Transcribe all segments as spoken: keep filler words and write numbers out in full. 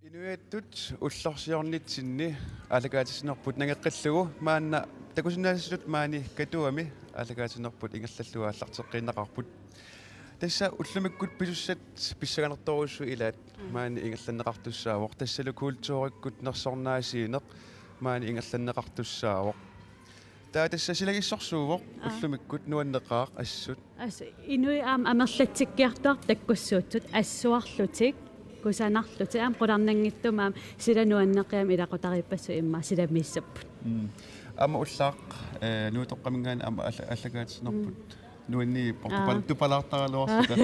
Inuiattut ullorsiornitsinni aallakaatitsinerput nangeqqillugu maanna takusinnaasassatut maani Katuami aallakaatitsinerput ingerlallugu aallarteqqiinnaqaarput. Tassa ullumikkut pisussat pissanganartorujussuit ilaat maani ingerlanneqartussaavoq. Tassalu kulturikkut nersornaasiineq maani ingerlanneqartussaavoq. Taava tassa silagissorsuuvoq. Aa. Ullumikkut nuanneqaaq assut. Assut inuit aamma amerlatsikkiartuartut takkussuutsut assuarlutik, kusanarlutik, aamma qularnanngitsumik aamma sila nuanneqaaq, aamma ilaqutariippassuk immaqa silamiissapput. Mm. Aamma ullaaq, eh, Nuutoqqaminngaanniit aamma alla-, aallakaatitsinerput. Mm. Nuanniippoq. Aa. Tupal-, tupalaartaraluarluta.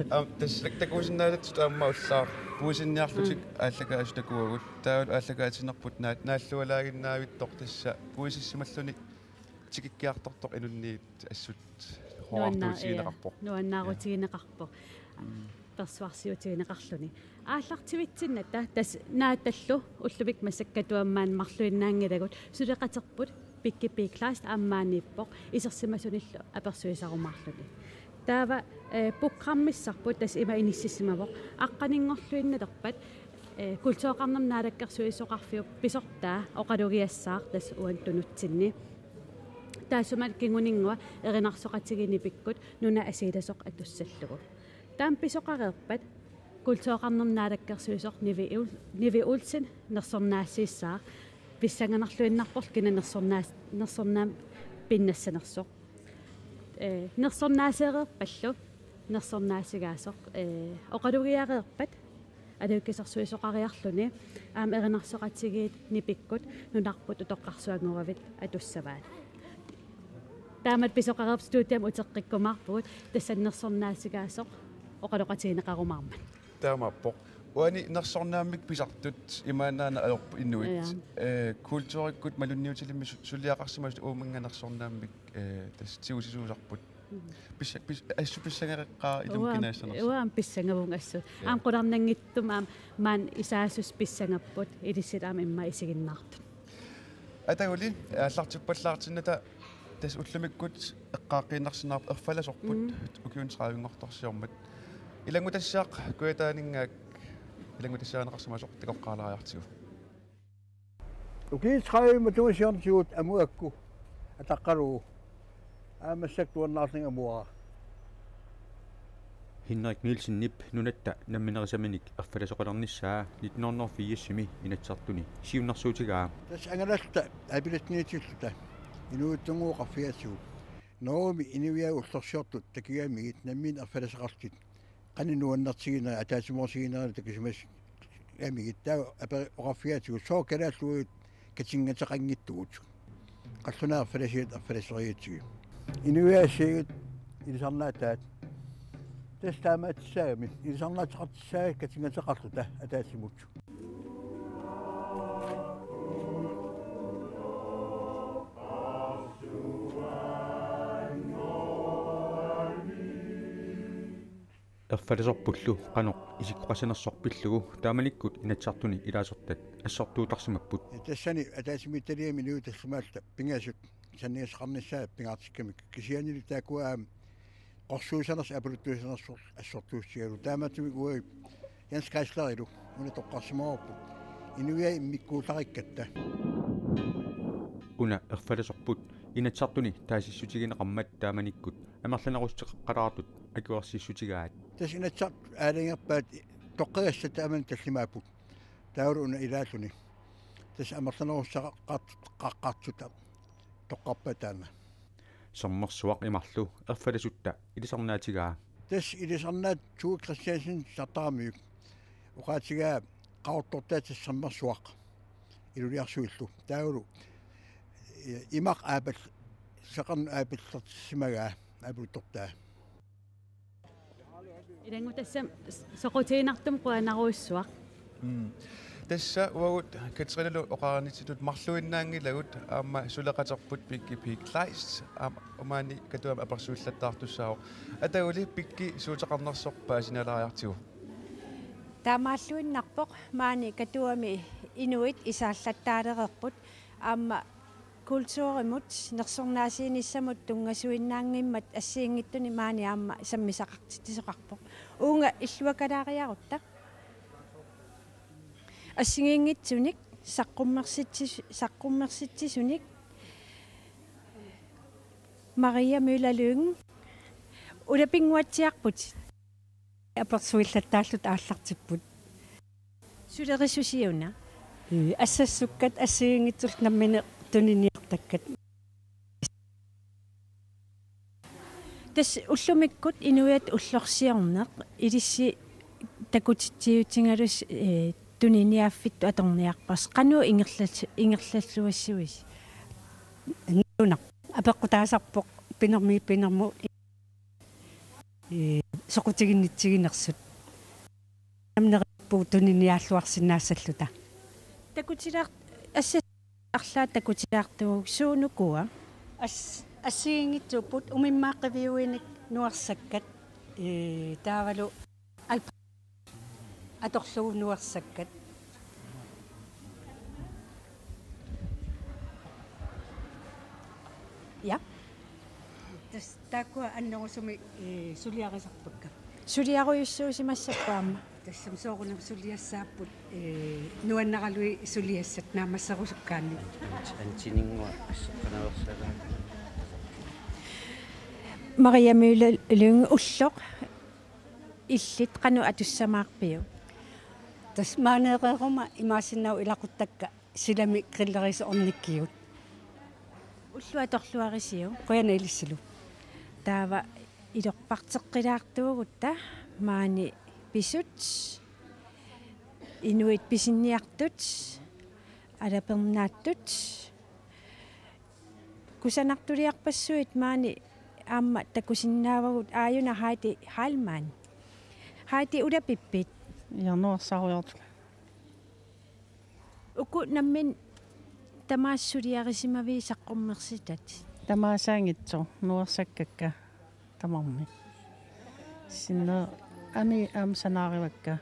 Aamma tassa takusinnaasassatut aamma ullaaq puisinniarlutik. Mm. Aallakaasut takuagut. Taavalu aallakaatitsinerput naat-, naallualaaginnaavittoq tassa puisissimalluni tikikkiartortoq inunniit assut nuanna-, hoorartuutigineqarpoq. Ja, nuannaarutigineqarpoq. Mm. Persuarsiutigineqarluni. Aallartivitsinnata tassa Naatallu ullumikkut massakkut Katuami marluinnaanngilagut, suleqaterput Pikki P. Kleist aamma maaniippoq isersimasunillu apersuisarumaarluni. Taava, eh, programmissarput tassa ima inissisimavoq. Aqqaninngorluinnalerpat, eh, Kultureqarnermut Naalakkersuisoqarfiup pisortaa oqalugiassaaq tassa uani tunutsinni. Taassuma kinguninngua erinarsoqatigiit nipikkut nunap assigiinngitsoq atussallugu. Taama pisoqareerpat Kultureqarnermut Naalakkersuisoq Nivi Ul-, Nivi Olsen nersornaasiissaaq, pissanganarluinnarporlu kina nersornaas-, nersornaammik pinnassanersoq. Eh, nersornaaseereerpallu nersornaasigaasoq, eh, oqalugiareerpat aliikkusersuisoqariarluni aamma erinarsoqatigiit nipikkut nunarput utoqqarsuanngoravit atussavaat. Taamatut pisoqareerpat studiami uteqqikkumaarpugut, tassani nersornaasigaasoq oqaloqatigineqarumaarmat. Taamaappoq. Uani nersornaammik pisartut imaannaana ajorput inuit. Ja. Eh, kulturikkut malunniutilimmik su-, suliaqarsimasut uuminnga nersornaammik, eh, tassa tigusisuusarput. Mhm. Pissa-, pis-, assut pissangareqqaara ilumut kinaassanersoq. Uanga aamma pissangavunga assut. Ja. Aamma qularnanngitsumik aamma maani isaassuseq pissangapput, ilissi aamma immaqa isiginnaartut. Ataguli, aallartippallaartinnata tassa ullumikkut eqqaaqqiinnarsinnaavarput erfalasorput. Mm. Ukiuni tredivinngortorsiormat. Ilanngutassiaq Kujataaninngaanniit ilanngutassiarineqarsimasoq takoqqaalaariartigu. Ukiut tredive matuma siornatigut amuakku ataqqalugu. Aamma massakkut tuannaarlanga amuara. Henrik Nielsenip nunatta namminerisaminik erfalasoqalernissaa nitten hundrede og firsimi Inatsisartuni siunnersuutigaa. Tassa angalalluta apilatsiniitilluta inuusuttut oqarfigaatigut: Norgemi inuiaat ullorsiortut takugamigit nammineq erfalasoqarlutit. Qanoq nuannertiginera, ataatsimoortiginera takusimagamigit, taava aperi-, oqarfigaatigut: Sooq kalaallit uagut katinngateqanngitsugut? Qallunaat erfalasiat erfalasorigitsigit. Inuiaat assigiit ilisarnaataat. Tassa taamaattussaagami ilisarnaateqartussaagatta katinngateqarluta ataatsimut. Erfalasorpullu qanoq isikkoqassanersoq pillugu taamanikkut Inatsisartuni ilaasortat assortuuttarsimapput. Tassani ataatsimiititaliami inuit tallimaalluta pingasut sanaartorneqarnissaat pingaartikkamikku, kisiannili taakkua aamma qorsuusanersoq aperuttuusanersoq assortuussigalugu. Taamaattumik uagut Jens Geislerilu una toqqarsimavarput inuiaat immikkuullarikkatta. Una erfalasorput Inatsisartuni taasissutigineqarmat taamanikkut amerlanerussuteqalaartut akuersissutigaat. Tassa Inatsisartut aalajangerpaat toqqagassat taamani tallimaapput. Taavalu una ilaalluni. Tassa amerlanerussuteqaqqaartuta toqqarpaat taanna. Sermersuaq imarlu erfalasutta ilisarnaatigaa. Tassa ilisarnaat Tue Christiansen Sartaramiuk oqaatigaa Qaqortortaata Sermersuaq Ilulissarsuillu. Taavalu, eh, imaq aapal-, seqernup aapallersimagaa, aapaluttortaa. Ilanngutassiaq soqutiginartumik qujanarujussuaq. Mm. Tassa uagut Katrinalu oqarnitsitut marluinnaanngilagut aamma suleqaterput Pikki P. Kleist aamma maani Katuami apersuillattaartussaavoq. Ataguli Pikki suuteqarnersoq paasinialaariartigu. Taamaalluinnarpoq maani Katuami inuit isaallattaalereerput aamma kulturimut nersornaasiinissamut tunngasuinnaanngimmat assigiinngitsuni maani aamma sammisaqartitsisoqarpoq. Uunga illuakalaariarutta. Assigiinngitsunik saqqummersitsis-, saqqummersitsisunik Maria Møller Lynge ulapinnguatsiarputit. Apersuillattaalluta aallartipput. Sulerisusi una? Ee, assassukkat assigiinngitsullu nammineq tuniniartakkat. Tassa ullumikkut inuiaat ullorsiorneq ilissi takutitsiutigalusi, ee, tuniniaaffittut atorniarparsi. Qanoq ingerlal-, ingerlalluassavisi? Nunaq apeqqutaasarpoq pinermiit pinermut, ee, soqutiginnitsiginersut. Nammineq puutuniniaalluarsinnaassalluta. Takutilaar-, assa-, arlaat takutilaartuuvoq, suut ukua? As-, assigiinngitsuupput umimmaat qiviuinik nuersakkat, ee, taavalu alp-, atorlugu nuersakkat. Ja. Tassa taakkua annerusumik, ee, suliarisarpakka. Suliarujussuusimassappat aamma. Tassami soorunami suliassaapput, ee, nuannaraluit suliassat naammasserusukkaanni. Antininnguaq assaqanaversalaat. Maria Møller Lynge, ulloq illit qanoq atussamaarpiuk? Tassa maaneereeruma imaassinnaavoq ilaquttakka silami grillerisoq ornikkigut. Ulloq atorluarisiuk? Qujanaq ilissilu. Taava ilorparteqqilaartuugutta maani pisut, inuit pisinniartut, alapernaattut. Kusanartuliarpassuit maani aamma takusinnaavagut, aajuna Heidi Heilmann. Heidi, ulapippit? Ja, nuersarujoortunga. Uku nammineq tamaasa suliarisimavigit saqqummersitat? Tamaasaanngitsoq, nuersakkakka tamarmik. Sinneq amii aamma sanaarivakka.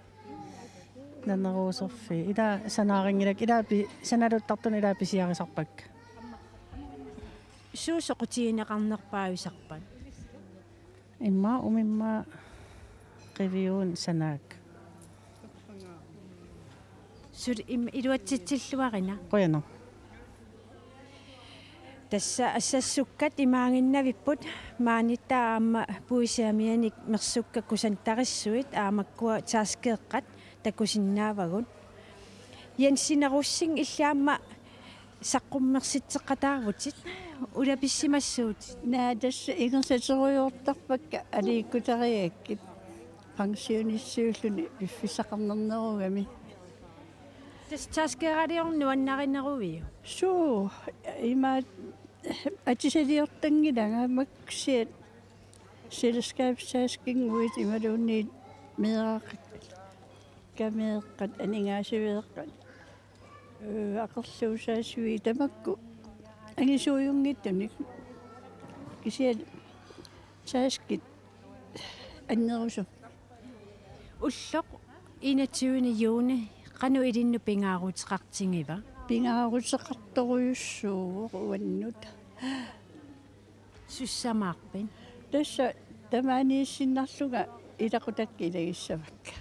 Naneruuserfii. Ila sanaarinngilakka, ila pi-, sanaluttartunik ila pisiarisarpakka. Suut soqutigineqarnerpaavisarpat? Immaqa umimmaat qiviuinik sanaakka. Suli im-, iluatsitsilluarina. Qujanaq. Tassa assassukkat imaaginnavipput, maaniittoq aamma puisip amianik mersukkat kusantarissuit aamma makkua taskeeqqat takusinnaavagut. Jensi Rosing, illit aamma saqqummersitseqataavutit, ulapissimassuutit? Naa, tassa ingerlaterujoortarpakka aliikkutariakkit. Pensionissiulluni piffissaqarnernerugami. Tassa taskeeraliorneq nuannarineruviuk? Suu, imaat atisaliortanngilanga, makku kisiat selskabstaskinnguit imaluunniit meeraqat, kameeqqat, aningaasiveeqqat, ee, aqerluusaasui tamakku angisuujunngitsunik. Kisianni taskit annerusut. Ulloq enogtyvende juni, qanoq ilinnut pingaaruteqartigiva? Pingaaruteqartorujussuuvoq uannut. Sussamaarpit? Tassa tamaaniissinnarlunga ilaqutakka ilagissavakka.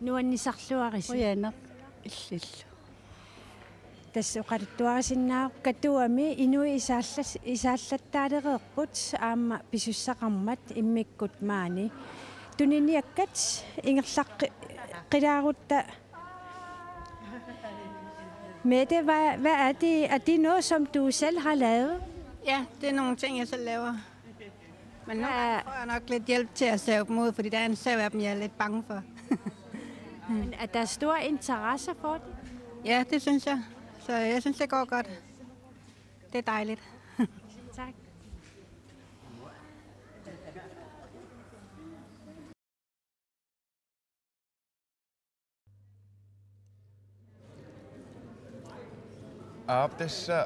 Nuannisarluarisi. Qujanaq illillu. Tassa oqaluttuarisinnaavoq Katuami inuit isaallas-, isaallattaalereerput aamma pisussaqarmat immikkut maani. Tuniniakkat ingerlaqqi-, qilaarutta. Mette, hvad, hvad er det? Er det noget, som du selv har lavet? Ja, det er nogle ting, jeg selv laver. Men nogle gange får jeg nok lidt hjælp til at save dem ud, fordi der er en sav af dem, jeg er lidt bange for. Men er der stor interesse for det? Ja, det synes jeg. Så jeg synes, det går godt. Det er dejligt. Tak. Aap, tassa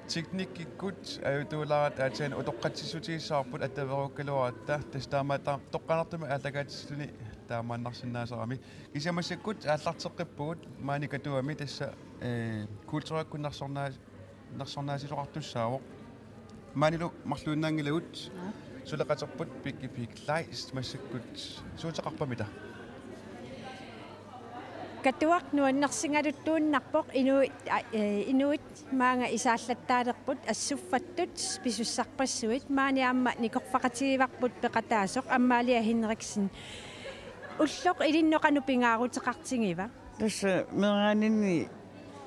teknikkikkut ajutuulaarata aatsaat utoqqatsissutigissavarput attaveerukkaluaratta, tassa taamaattoq toqqaannartumik aallakaatitani taamaannarsinnaasarami. Kisianni massakkut aallarteqqippugut maani Katuami, tassa, ee, kulturikkut nersornaa-, nersornaasisoqartussaavoq. Maanilu marluinnaanngilagut. Suleqaterput Piggy Pig Kleist, massakkut suuteqarpamita? Katuaq nuannersigaluttuinnarpoq inuit, a, eh, inuit maanga isaallattaalerput assuffattut pisussarpassuit, maani aamma nikorfaqatigivarput peqataasoq Amalia Henriksen. Ulloq ilinnut qanoq pingaaruteqartigiva? Tassa meeraaninni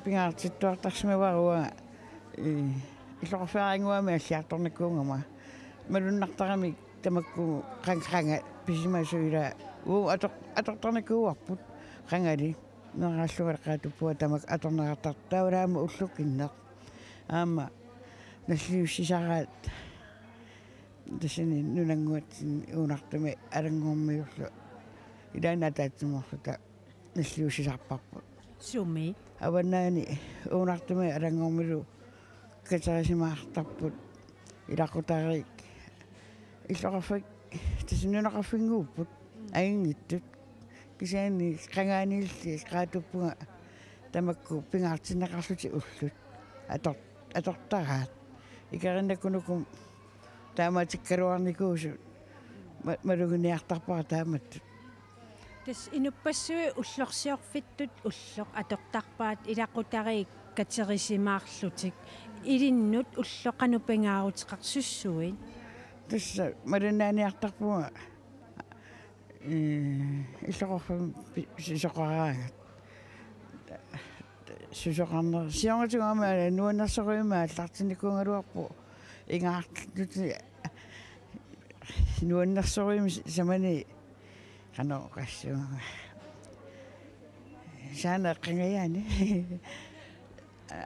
pingaartittuartarsimavara uanga, eh, illoqarfiaraannguamik alliartornikuugama. Malunnartaramik tamakku qan-, qanga pisimasut ila uu ator-, atortarnikuuarput qangali. Meeraallunga qaatuppunga tamakku atorneqartartut taavalu aamma ullukinneq. Aamma nalliussisaraat tassani nunannguatsinni Uunartumi Alanngormiullu ilaanni ataatsimoorluta nalliussisarparput. Sumi? Avannaani Uunartumi Alanngormilu katerisimaartarput ilaqutariit illoqarfik-, tassa nunaqarfinnguupput anginngitsut. Kisianni qangaaniilli qaatuppunga tamakku pingaartinneqarlutik ullut ator-, atortaraat. Ikerinnakkunuku taamatikkaluarnikuusut ma-, maluginiartarpara taamatut. Tassa inuppassuit ullorsiorfittut ulloq atortarpaat ilaqutariit katerisimaarlutik. Ilinnut ulloq qanoq pingaaruteqarsimassuit? Tassa malinnaaniartarpunga, eh, illoqarfimmi pi-, susoqaraangat. Susoqarner-, siornatigut aamma nuannersorivimmi aallartinnikuugaluarpoq ingaartut nuannersorivimmi samani qanoq oqassuunga. Saana qangajaani.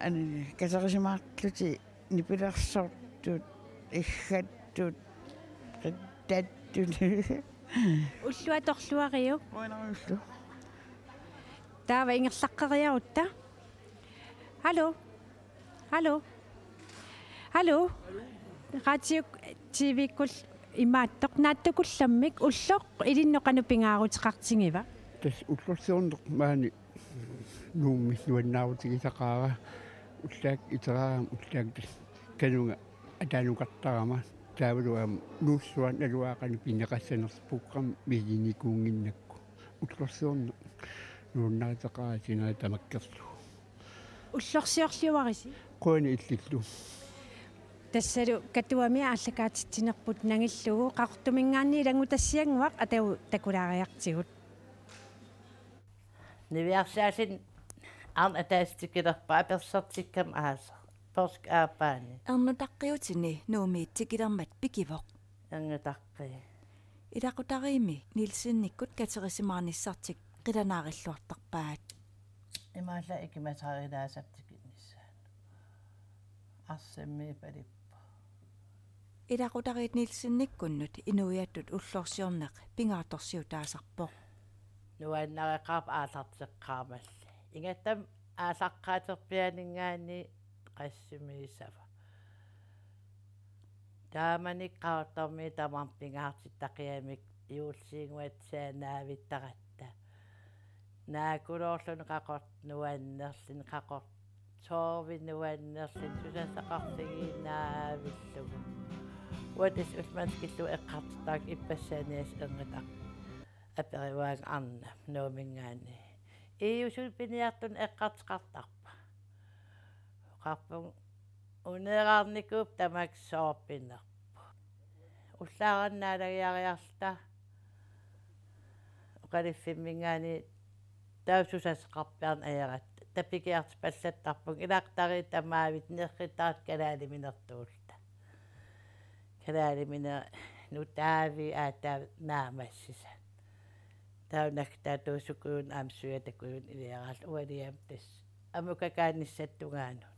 Ani katerisimaarlutik nipilersortut, iggattut, qittattut. Ulloq atorluariuk. Uinarullu. Taava ingerlaqqeriarutta. Hallo. Hallo. Hallo. Radio T V-kkut imaattoq naatsukullammik ulloq ilinnut qanoq pingaaruteqartigiva? Tassa ullorsiorneq maani Nuummi nuannaarutigisaqaara ullaaq iteraarama ullaaq kanunga ataanukartarama taavalu aamma Nuussuaq naluara qanoq pineqassanersoq programmi mikiginikuunnginnakku ullorsiorneq nuannaarutaqaara sinaata tamakkerlugu. Ullorsiorluarisi? Qujanaq illillu. Tassalu Katuami aallakaatitsinerput nangillugu Qaqortumingaanniit ilanngutassiannguaq atagu takulaariartigut. Niviarsiaasiit arnat ataaseq tikilerpaa apersortikkama aasaq. Poorskip aappaani. Ernutaqqiutini Nuummiit tikilermat pikivoq. Ernutaqqii. Ilaqutariimmi Nielsenikkut katerisimaarnissartik qilanaariilluartarpaat. Imaallaat ikimasarilaasap tikinnissaanut. Arsammi palippoq. Ilaqutariit Nielsenikkunnut inuiattut ullorsiorneq pingaartorsiutaasarpoq. Nuannareqaarpoq aallarteqqaarmalli. Ingammik aallaqqaaterpiaaninngaanniit qassimiisava. Taamani Qaqortormiit tamarmik pingaartittaqigamik juulliunnguatsiaat naavittaratta. Naakuloorluni Qaqortoq nuannerluni, Qaqortoq soorlu nuannerluni, susassaqarfigiinnavillugu. Uagut ullumikkut eqqartortarput ippassaq Niels Ernutaq aperivaanga arnap Nuummingaanniit: Iiusut piniartunut eqqartoqartarpa? Oqarpunga: Uneeraarnikuupput tamakku soorpinerput. Ullaarannaaleriarluta oqaluffimminngaanniit taava susassaqarpiarneq ajorput. Taava pikiartipallattarpunga ilaqutariit tamaavisa nerrittaartut kalaaliminertuulluta. Kalaalimineq nutaavik aatsaat naammassisat. Taava naggataatigut sukujuit aamma sujatakujunnik iliaraalluta ualiam tassa ammukakaannissatut tungaanut.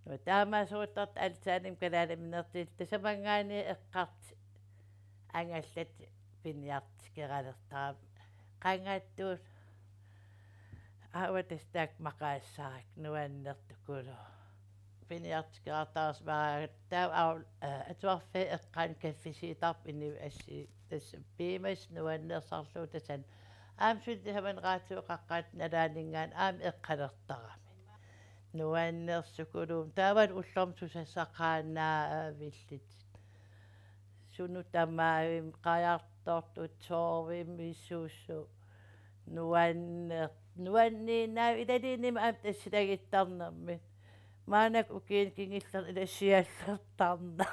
Nutaamaasuuttorta altaanimi kalaaliminertiit tasamanngaanniit eqqartut angallatit piniartikeralertarami qangattut. Aava tassa taakku maqaasisarakkit nuannertukuluuvoq. Piniartikerartarsimagaangatta taava au-, eh, atuarfik eqqaani kaffisiitarput inuit assi tassa piumasut nuannersarlugu tassani. Aamma suli tasamani raatiup qaqqani nalaaninngaanniit aamma eqqalertarami. Nuannersukuluummat taavalu ullormut susassaqaannaavillutik. Sunut tamaavimmi qajartortut soorvimmi susu. Nuanneq, nuanniinnaavoq ilalinnik aamma tassilagittarnermik. Maannakkut ukiuni kingullerni ilassiallertarnera.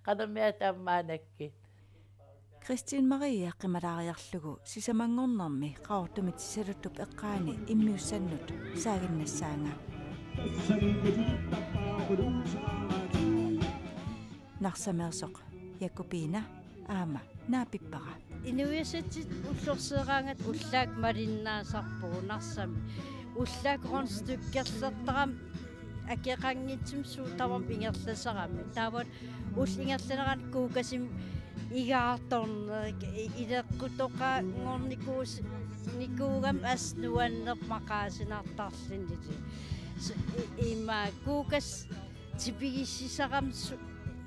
Qanormi aamma maannakkut. Christine Marie qimalaariarlugu sisamanngornermi Qaqortumi Saluttup eqqaani immiussannut saaginnassaanga. Narsameersoq Jakobina aamma naapippara. Inuiassatsit ullorsiaraangat ullaakkut malinnaasarpugut Narsami. Ullaakkut rundstykkerlertarami akeqanngitsumik suut tamarmik ingerlasarami. Taava ullut ingerlaneranni Kuukasimi igaartorneq, i-, ileqqutoqanngornikuus-, nikuugami assut nuanneq maqaasinartarlunilu. S-, i-, ima Kuukas tipigissisarami su-,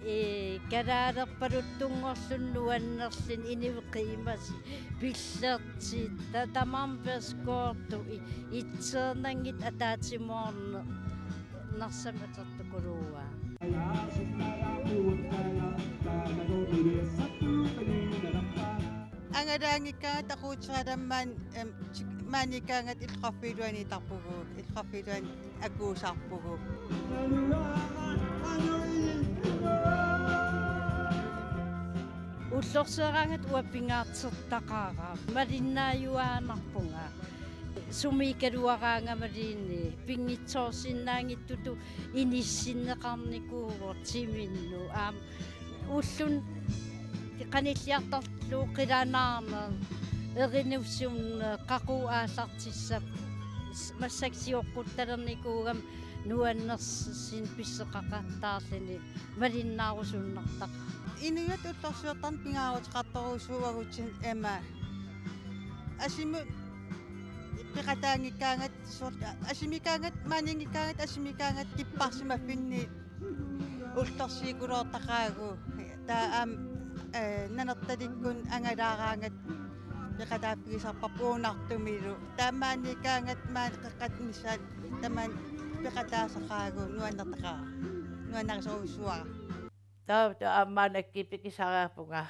ee, kalaalerpaluttunngorluni nuannerluni inuit qiimasut pillertut ta-, tamarmik perskoortut i-, itseernanngitsut ataatsimoorneq Narsami atortukuluuaa. Angalaanngikkaangat aquutseralammaan, em, tik-, maaniikkaangat illoqarfiit iluaniittarpugut, illoqarfiit iluani akuusarpugut. Ullorsiaraangat uanga pingaartertaqaara, malinnaajuaannarpunga. Sumiikkaluaraangamaliini pinngitsoorsinnaanngitsutut inissinneqarnikuuvoq timinnut. Aamma ulluni qanilliartorlugu qilanaarneq, erinussuunneq, qaqugu aallartissaq, s-, massakkut sioqquttalernikkuugami nuannersunik pisseqaqattaarluni malinnaarusunnartaqaaq. Inuiattut ullorsiortarneq pingaaruteqartorujussuuagut ima asimut peqataanngikkaangat soorlu asimiikkaangat, maaniinngikkaangat, asimiikkaangat kipparsimaffinni ullorsiikkuloortaqaagut. Taava aamma, ee, Nanortalikkut angalaaraangat peqataaffigisarparput Uunartumilu. Taava maaniikkaangat maani qeqqata missaani tamaani peqataasaqaagut, nuannertaqaaq. Nuannarisorujussuuara. Taava taava aamma maannakkut pikisariarpunga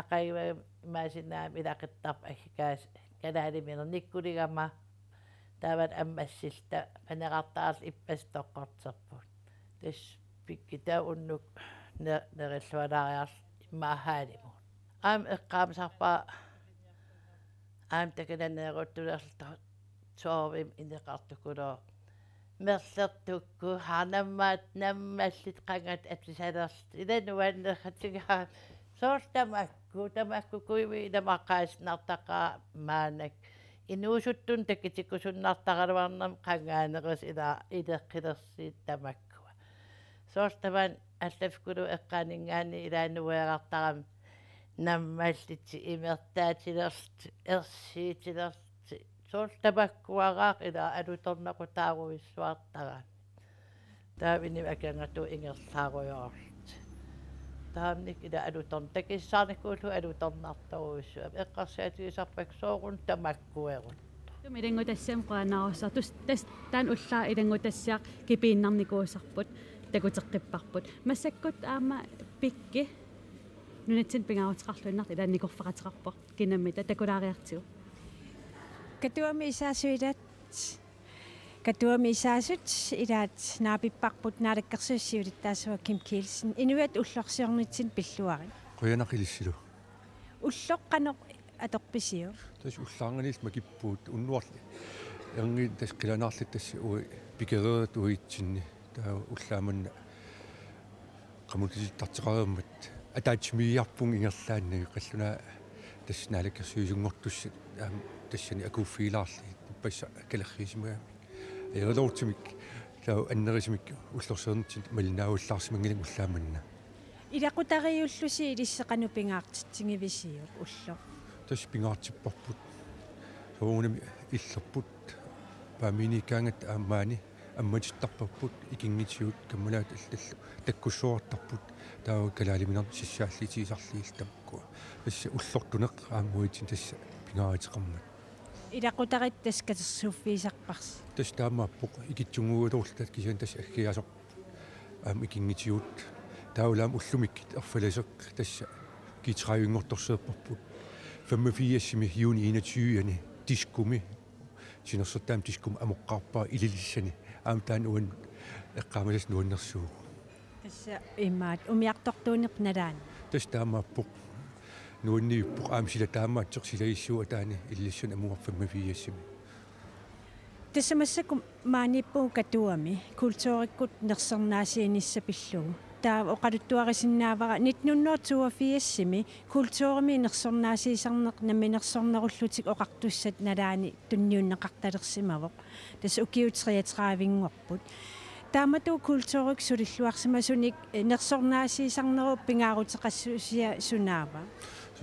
aqaguani imaassinnaagami ilaquttarput aggukaasut kalaalimineq nikkuligama taava ammassilluta paneqartarluta ippassaq toqqorterput. Tassa pikki taava unnuk ne-, nerillualaariarluta immaqa haalimut. Aamma eqqaamasarpara aamma takuneruuttulerluta soorunami ineqartukulooq. Merlertukkut, haa nammaat, nammallit qangat atusalerlutik. Ila nuanneratigaa. Soorlu tamakku, tamakku kuivi ila maqaasinnartaqaaq maannakkut. Inuusuttunut takutikkusunnartaraluarnermi qangaanerusoq ila ileqqilersuut tamakkua. Soorlu tamaani allaffeqarfiup eqqaaninngaanniit ilaa nueerartarami nammallutik imertaatilerlutik, ersiitilerlutik. Soorlu tamakkuaraaq ila alutornaqutaaruissuartarami. Taava inuit akornatut ingerlaarujoorlutik. Taamanikkut ila alutorn-, takussaarnikuullugu alutornartorujussuuvoq. Eqqarsaatigisarpakka soorunami tamakkuerutta. Tumi ilanngutassiami qujanarsuaq. Tus-, tas-, taanna ullaaq ilanngutassiaq kipiinnarnikuusarput, takuteqqipparput. Massakkut aamma Pikki nunatsinni pingaaruteqarluinnartoq ilaannikorfaqateqarpoq. Kinammita takulaariartigu? Katuami isaasut ilaat. Katuami isaasut ilaat naapipparput Naalakkersuisut siulittaasua Kim Kielsen. Inuiattut ullorsiornitsinni pilluarit. Qujanaq ilissilu. Ulloq qanoq atorpisiuk? Tassa ullaarnganiilli makippugut unnuarli. Erniit tassa qilanaarluta tassa uagut pikereeratut uagutsinni. Taava ullaaq manna qamutilittarteqareermat ataatsimiigiarpugut ingerlaannaq qallunaat tassa naalakkersuisunngortussat aamma tassani akuuffigilaarlugit ippassaq kalerriisimagamik. Ajoraluartumik taava annerusumik ullorsiornitsinni malinnaajuallaarsimanngilagut ullaaq manna. Ilaqutariiullusi ilissi qanoq pingaartitsigivisiuk ulloq? Tassa pingaartipparput. Soorunami illerput. Paamiuniikkaangatta aamma maani ammatittarparput, ikinngutigut kammalaat allallu takkussuartarput, taava kalaaliminernik sassaalliutigisarlugillu tamakkua. Tassa ullortuneq aamma uagutsinnut tassa pingaaruteqarmat. Ilaqutariit tassa katersuuffigisarparsi. Tassa taamaappoq, ikittunnguugaluarluta kisianni tassa aggiaasoq aamma ikinngutigut. Taavalu aamma ullumikkut erfalasoq tassa G tredive-nngortorsiorparput. Femogfirsimi juni enogtyve-ani Diskomi, Sinersortaami Diskomi amoqqaarpara Ilulissani. Aamma taanna uani eqqaamasassaq nuannersuuvoq. Tassa imaat umiartortuunerput nalaani. Tassa taamaappoq. Nuanniippoq aamma sila taamaattoq silagissuuvoq ataani Ilulissani amuarfamma femogfirsimi. Tassa massakkut maaniippugut Katuami kulturikkut nersornaasiinissaq pillugu. Taava oqaluttuarisinnaavara nitten hundrede toogfirsimi kulturimi nersornaasiisarneq namminersornerullutik oqartussat nalaani tunniunneqartalersimavoq. Tassa ukiut treogtredive-nngorput. Taamatut kulturikkut sulilluarsimasunik, eh, nersornaasiisarnerup pingaaruteqassusia sunaava?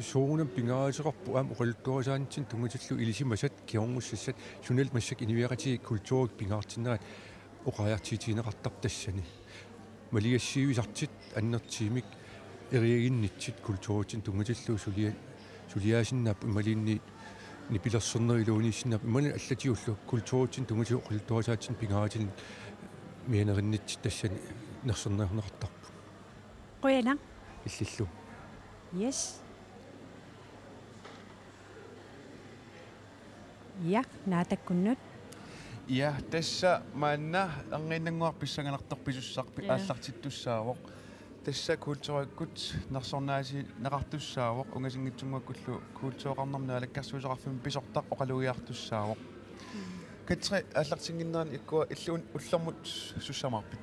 Soorunami pingaaruteqarpoq aamma oqaluttuarisaanitsinnut tunngatillugu ilisimasat, kingornussassat, sunalu massakkut inuiaqatigiit kulturikkut pingaartinnerat oqariartuutigineqartarpoq tassani. Maligassiuisartut annertuumik eriaginnitsit kulturitsinnut tunngatillugu sulia-, suliaasinnaapput imaluunniit nipilersornerup iluaniissinnaapput imaluunniit allatigullu kulturitsinnut tunngatillugu oqaluttuarisaatitsinnut pingaarutilik mianerinnitsit tassani nersornarneqartarput. Qujanaq. Illillu. Yes. Ja, Naatakkunnut. Ja, tassa maanna erniinnannguaq pissanganartoq pisussaq pi-, Ja. aallartittussaavoq. Tassa kulturikkut nersornaasiineqartussaavoq, ungasinngitsunnguakkullu kultureqarnermut naalakkersuisoqarfimmut pisortaq oqalugiartussaavoq. Katri, aallartinnginnerani ikkua illit un-, ullormut sussamaarpit?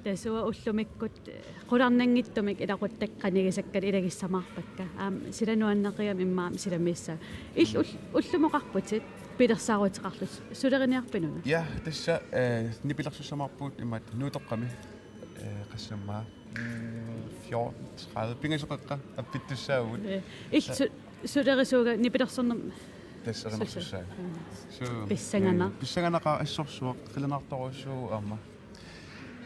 Tassa uanga ullumikkut, eh, qularnanngitsumik ilaquttakka qanigisakkalu ilagissamaarpakka. Aamma sila nuanneqigami immaqa aamma silamiissaa. Illit ul-, ullumi oqarputit pilersaaruteqarlutit, suleriniarpit una? Ja, tassa, eh, nipilersussamaarpugut imaattoq Nuutoqqami, eh, qassammaa, mm, fjorten tredive, pingasut qeqqa appittussaavugut. Eh, illit su-, sulerisuugami nipilersornermi? Tassa erinarsussaanga. Mm. Suu. Pissanganaq. Eh, pissanganaqaaq, assorsuaq, qilanaartorujussuuvoq aamma.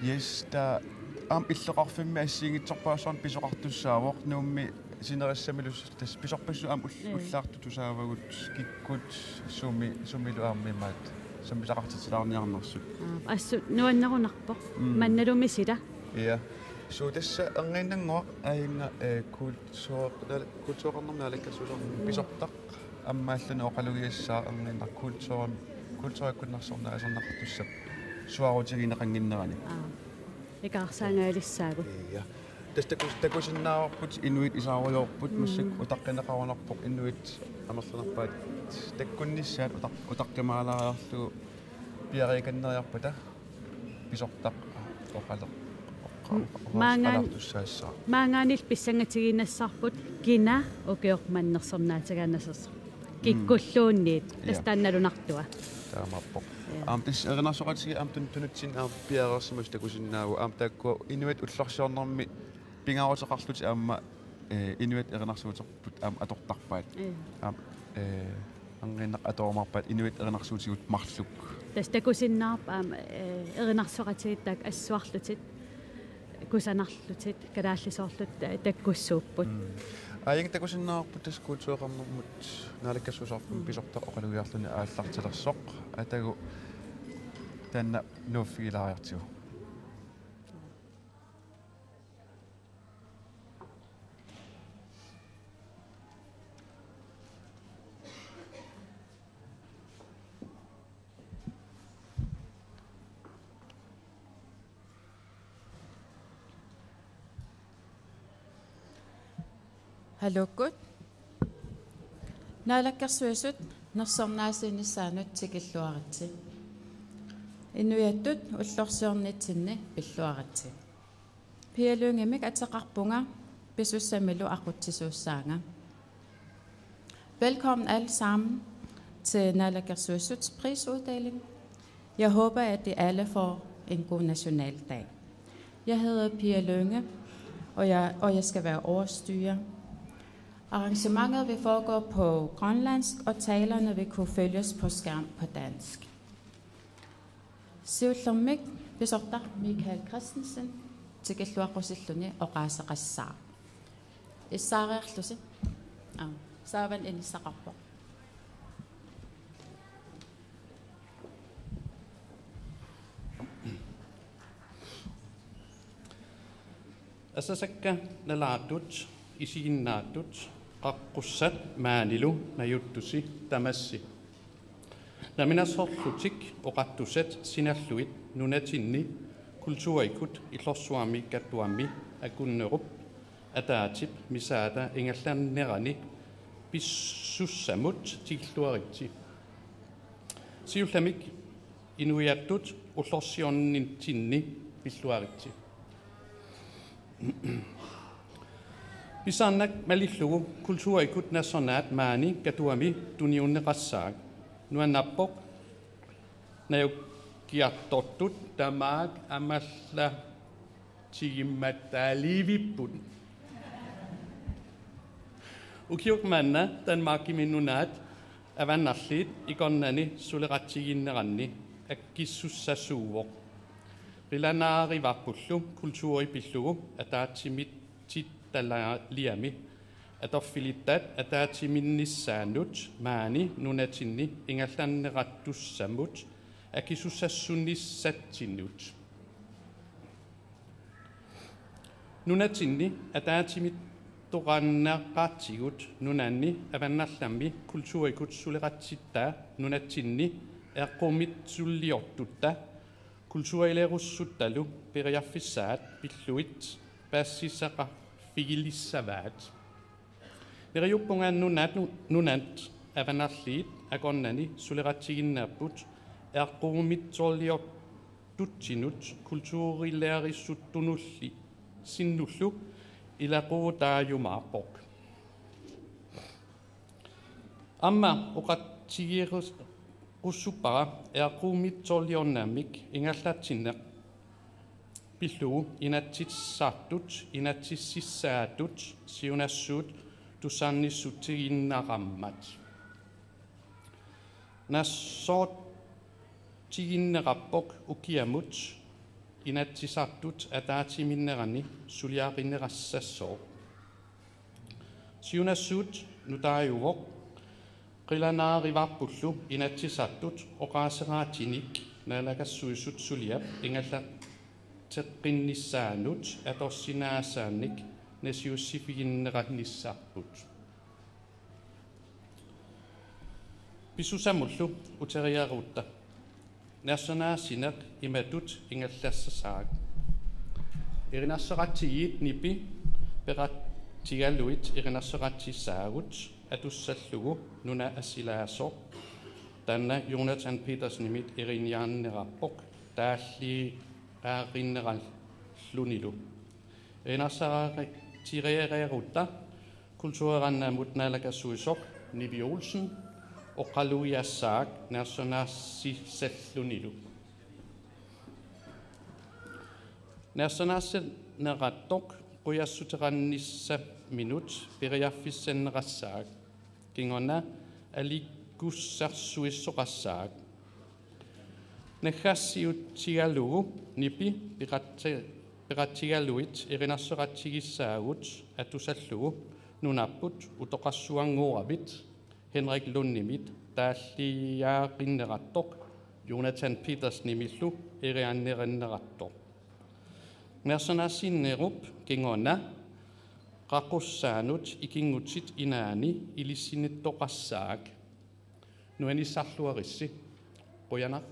Yes, taava aamma illoqarfimmi assigiinngitsorpassuarnik pisoqartussaavoq, Nuummi sinerissamilu s-, tassa pisorpassuit aamma ull-, Ja. ullaartut tusaavagut, kikkut, sumi, sumilu aamma imaattoq sammisaqartitsilaarniarnersut. Aa, assut nuannerunarpoq. Mm. Mannalumi sila. Ja. Suu, tassa erniinnannguaq aajuna, eh, kultur-, kultureqarnermut naalakkersuisoqarnermut pisortaq. Aamma allani oqalugiassaaq erniinnaq kulturim-, kulturikkut nersornaasiineqartussap suaarutigineqannginnerani. Aa. Ikaarsaangaalissaagut. Ja. Tassa takus-, takusinnaavarput inuit isaarujoorput, Mm. massakkut utaqqineqarunarpoq inuit amerlanerpaat takkunnissaat utaq-, utaqqimaalaariarlugu piariikanneriarpata pisortaq oqale-, oqa-, Mm, maangaan-, oqalussaassaaq. Maangaanniilli pissangatigiinnassarput kina ukioq manna nersornaatigaannassarsoq. Mm. Kikkulluunniit. Ja. Tassa taanna nalunartua. Taamaappoq. Ja. Aamma tassa erinarsoqatigiit aamma tun-, tunutsinni aamma piareersimasut takusinnaavugut. Aamma taakkua inuit ullorsiornermi pingaaruteqarlutik aamma, eh, inuit erinarsuuterput aamma atortarpaat. Ja. Aamma, eh, erniinnaq atorumaarpaat inuit erinarsuutigut marluk. Tassa takusinnaavarput aamma, eh, erinarsoqatigiit taakku assuarlutik, kusanarlutik, kalaallisoorlutik, eh, takkussuupput. Mm. Aajuna takusinnaavarput tassa kultureqarnermut naalakkersuisoqarfimmut Mm. pisortaq oqalugiarluni aallartilersoq. Atagu taanna nuuffigilaariartigu. Haluukkut. Naalakkersuisut nersornaasiinissaannut tikilluaritsi. Inuiattut ullorsiornitsinni pilluaritsi. Pia Lyngemik ateqarpunga, pisussamilu aqutsisuussaanga. Velkommen alle sammen til Naalakkersuisuts prisuddeling. Jeg håber, at I alle får en god nationaldag. Jeg hedder Pia Lynge, og jeg, og jeg skal være ordstyrer. Arrangementet vil foregå på grønlandsk, og talerne vil kunne følges på skærm på dansk. Siullermik pisortaq Michael Christensen tikilluaqqusilluni oqaaseqassaaq. Issaariarlusi. Aa, saavani inissaqarpoq. Asasakka nalaatut, isiginnaatut, Qaqqussat maanilu najuttusi tamassi. Namminersorlutik oqartussat sinallugit nunatsinni kulturikkut illorsuarmi Katuami akunnerup ataatip misaata ingerlanerani pissussamut tikilluaritsi. Siullermik inuiattut ullorsiornitsinni pilluaritsi. Pisarnak malillugu kulturikkut nassuernaat maani Katuami tunniunneqassaaq. Nuannerpoq najukkiartortut tamaat amerlatigimmattaaliivipput. Ukiumanna Danmarkimi nunaat avannarliit ikornanni suleqatigiinneranni akisussasuuvoq. Qilanaarivarpullu kulturi pillugu ataatsimiititaliami atorfilittat ataatsimiinnissaannut maani nunatsinni ingerlanneqartussamut akisussassunissatsinnut. Nunatsinni ataatsimiittoqarneqartigut nunanni avannarlermi kulturikkut suleqatittaa nunatsinni eqqummiitsuliortutta kulturilerusuttalu periarfissaat pillugit paasisaqarfigilissavaat. Neriuppunga nunat, nunat avannarliit akornanni suleqatigiinnaapput eqqummiitsuliortutsinut kulturilerisuttunulli sinnullu ilaqutaajumaarpoq. Aamma oqaatigerusuppara eqqummiitsuliornermik ingerlatsinneq pillugu Inatsisartut inatsisissaattut siunnersuut tusarnissutigiinnarmat. Nassuerutigiinneqarpoq ukiamut Inatsisartut ataatsimiinnerani suliaqinneqassasoq. Siunnersuut nutaajuvoq qilanaarivarpullu Inatsisartut oqaaseqaatinik naalakkersuisut suliap ingerlatseqqinnissaanut atorsinaasaanik nassiussiffigineqarnissarput. Pissusamullu uteriarutta. Nersornaassineq imatut ingerlassaaq. Erinarsoqatigiit nipi peqatigalugit erinarsoqatissaagut atussallugu nuna assilaasoq. Taanna Jonathan Petersenimit eriniarnerarpoq taalliaaqinnerallunilu. Erinarsoqatigereerutta kultureqarnermut naalakkersuisoq Nivi Olsen oqalugiassaaq nersornaassisallunilu. Nersornaassineqartoq qujassuteqarnissaminut periarfissinneqassaaq. Kingorna aliikkusersuisoqassaaq. Naggaasiutigalugu nipi peqati-, peqatigalugit erinarsoqatigissaagut atusallugu nunarput utoqqarsuanngoravit Henrik Lundimit taalliaaqinnerartoq Jonathan Petersenimillu eriarnerinnerartoq. Nersornaassinerup kingorna qaqqussaanut ikinngutit inaanni ilisinittoqassaaq. Nuannisarluaritsi. Qujanaq.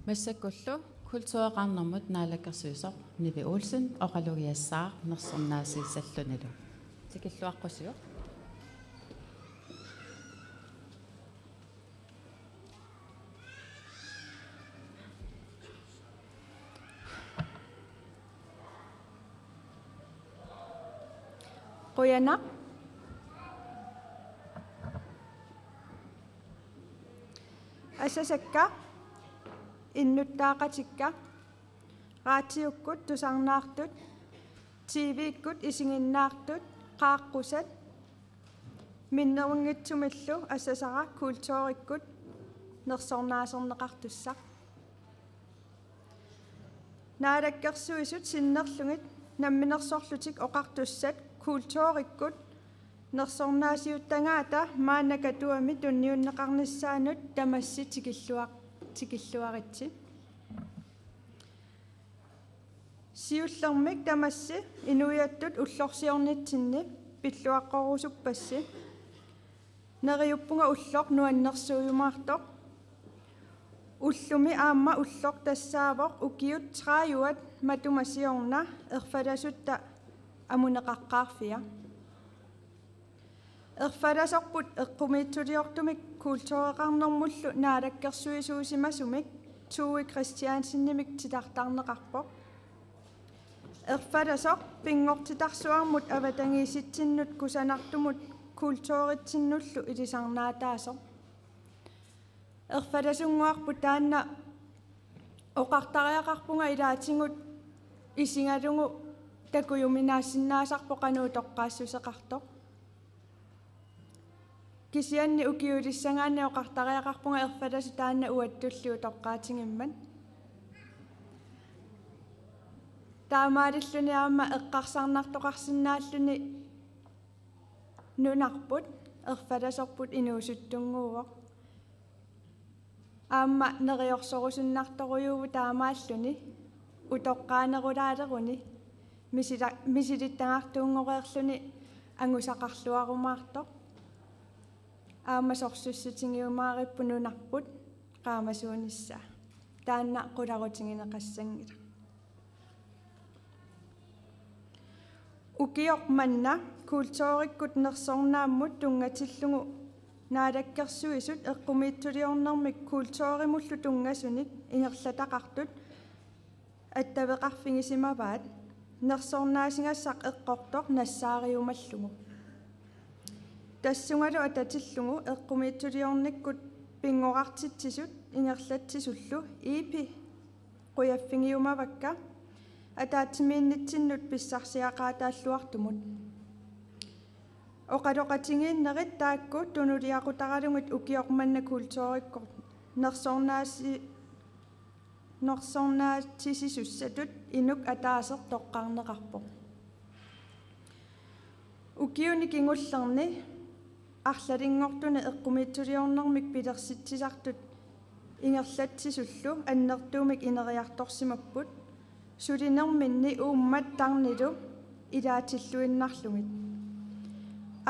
Massakkullu kultureqarnermut naalakkersuisoq Nivi Olsen oqalugiassaaq nersornaasiissallunilu. Tikilluaqqusiuk. Qujanaq. Asasakka, innuttaaqatikka, raatiukkut tusarnaartut, T V-kkut isiginnaartut, qaaqqusat, minnerunngitsumillu asasara kulturikkut nersornaaserneqartussaq. Naalakkersuisut sinnerlugit Namminersorlutik Oqartussat kulturikkut nersornaasiuttagaata maanna Katuami tunniunneqarnissaanut tamassi tikilluar-, tikilluaritsi. Siullermik tamassi inuiattut ullorsiornitsinni pilluaqqorusuppassi. Neriuppunga ulloq nuannersuujumaartoq. Ullumi aamma ulloq tassaavoq ukiut tredivet matuma siorna erfalasutta amuneqaqqaarfia. Erfalasorput eqqumiitsuliortumik kultureqarnermullu naalakkersuisuusimasumik Tove Christiansenimik titartarneqarpoq. Erfalasoq pinngortitarsuarmut avatangiisitsinnut kusanartumut kulturitsinnullu ilisarnaataasoq. Erfalasunnguarput taanna oqartariaqarpunga ilaatigut isigalugu takujuminaassinnaasarpoq qanoq utoqqaassuseqartoq. Kisianni ukiulissagaanni oqartariaqarpunga erfalasoq taanna uattulli utoqqaatigimmat. Taamaalilluni aamma eqqarsarnartoqarsinnaalluni nunarput erfalasorput inuusuttunnguuvoq. Aamma neriorsorusunnartorujuuvoq taamaalluni utoqqaanerulaaleruni misila-, misilittagartuunngoreerluni angusaqarluarumaartoq. Aamma sorsussutigiumaaripput nunarput qaamasuunissaa. Taanna qularutigineqassanngilaq. Ukioq manna kulturikkut nersornaammut tunngatillugu naalakkersuisut eqqumiitsuliornermik kulturimullu tunngasunik ingerlataqartut attaveqarfigisimavaat nersornaasigassaq eqqortoq nassaariumallugu. Tassungalu atatillugu eqqumiitsuliornikkut pinngorartitsisut ingerlatsisullu E P qujaffigiumavakka ataatsimiinnitsinnut pissarsiaqaataalluartumut. Oqaloqatigiinnerit taakku tunuliaqutaralugit ukioq manna kulturikkut nersornaasi-, nersornaatsisisussatut inuk ataaseq toqqarneqarpoq. Ukiuni kingullerni arlalinngortuni eqqumiitsuliornermik pilersitsisartut ingerlatsisullu annertuumik ineriartorsimapput, sulinerminni uummat tarnilu ilaatilluinnarlugit.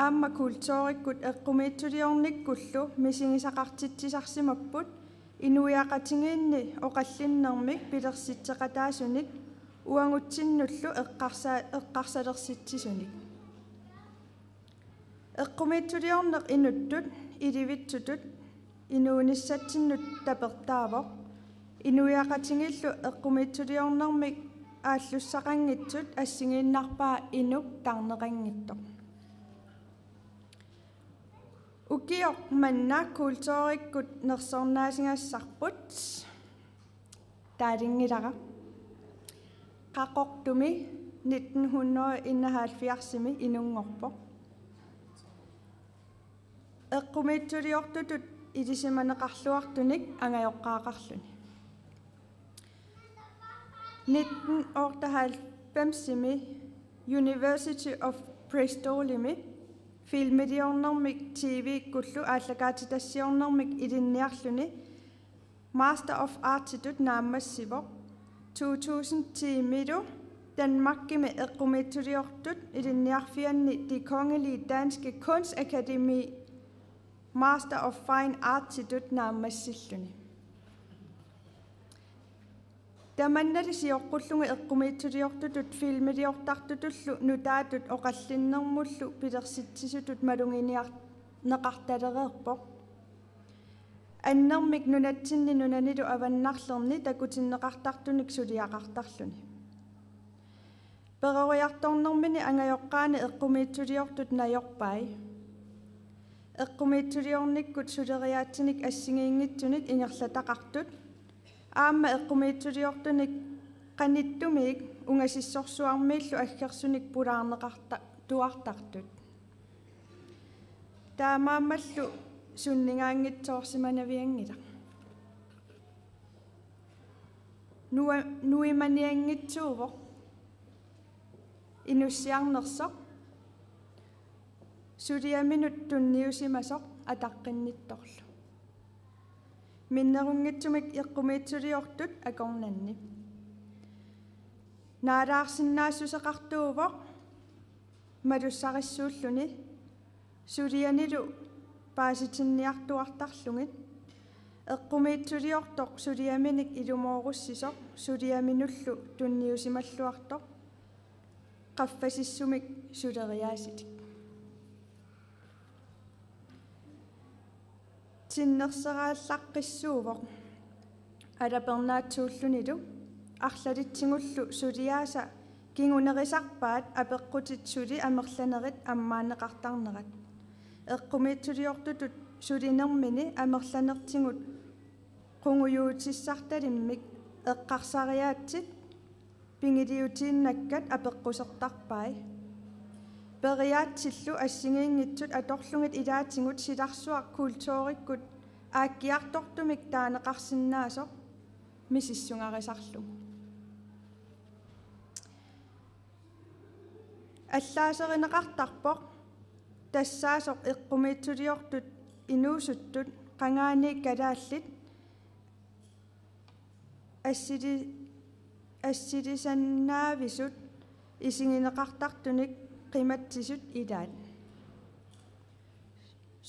Aamma kulturikkut eqqumiitsuliornikkullu misigisaqartitsisarsimapput inuiaqatigiinni oqallinnermik pilersitseqataasunik uagutsinnullu eqqarsa-, eqqarsalersitsisunik. Eqqumiitsuliorneq inuttut, ilivitsutut, inuunissatsinnut tapertaavoq, inuiaqatigiillu eqqumiitsuliornermik aallussaqanngitsut assigiinnarpaa inuk tarneqanngitsoq. Ukioq manna kulturikkut nersornaasigassarput taalinngilara. Qaqortumi nitten hundrede enoghalvfjerdsimi inunngorpoq. Eqqumiitsuliortutut ilisimaneqarluartunik angajoqqaaqarluni. Nitten otteoghalvfemsimi University of Bristolimi filmiliornermik T V-kkullu aallakaatitassiornermik ilinniarluni Master of Artsitut naammassivoq. To tusind ti-milu Danmarkimi eqqumiitsuliortut ilinniarfianni Det Kongelige Danske Kunstakademi Master of Fine Artsitut naammassilluni. Tamannali sioqqullunga eqqumiitsuliortutut filmiliortartutullu nutaatut oqallinnermullu pilersitsisutut maluginiarneqartalereerpoq. Annermik nunatsinni nunanilu avannarlerni takutinneqartartunik suliaqartarluni. Peroriartornermini angajoqqaani eqqumiitsuliortut najorpai. Eqqumiitsuliornikkut suleriaatsinik assigiinngitsunik ingerlataqartut aamma eqqumiitsuliortunik qanittumiik ungasissorsuarmiillu aggersunik pulaarneqarta-, tuartartut. Taamaammallu sunnigaanngitsoorsimanavianngilaq. Nua-, nuimanianngitsuuvoq inussiarnersoq, suliaminut tunniusimasoq ataqqinnittorlu. Minnerunngitsumik eqqumiitsuliortut akornanni. Naalaarsinnaassuseqartuuvoq malussarissuulluni sulianilu paasitinniartuartarlugit. Eqqumiitsuliortoq suliaminik ilumoorussisoq suliaminullu tunniusimalluartoq qaffasissumik suleriaasilik. Tinnerseraallaqqissuuvoq alapernaatsuullunilu arlalitsigullu suliaasa kingunerisarpaat apeqqutit suli amerlanerit ammaanneqartarnerat. Eqqumiitsuliortutut sulinermini amerlanertigut qungujuutissartalimmik eqqarsariaatsit pigiliutiinnakkat apeqqusertarpai. Periaatsillu assigiinngitsut atorlugit ilaatigut silarsuaq kulturikkut aakkiartortumik taaneqarsinnaasoq misissugarisarlugu. Allaaserineqartarpoq tassaasoq eqqumiitsuliortut inuusuttut qangaaniit kalaallit assili-, assilisannaavisut isigineqartartunik qimatsisut ilaat.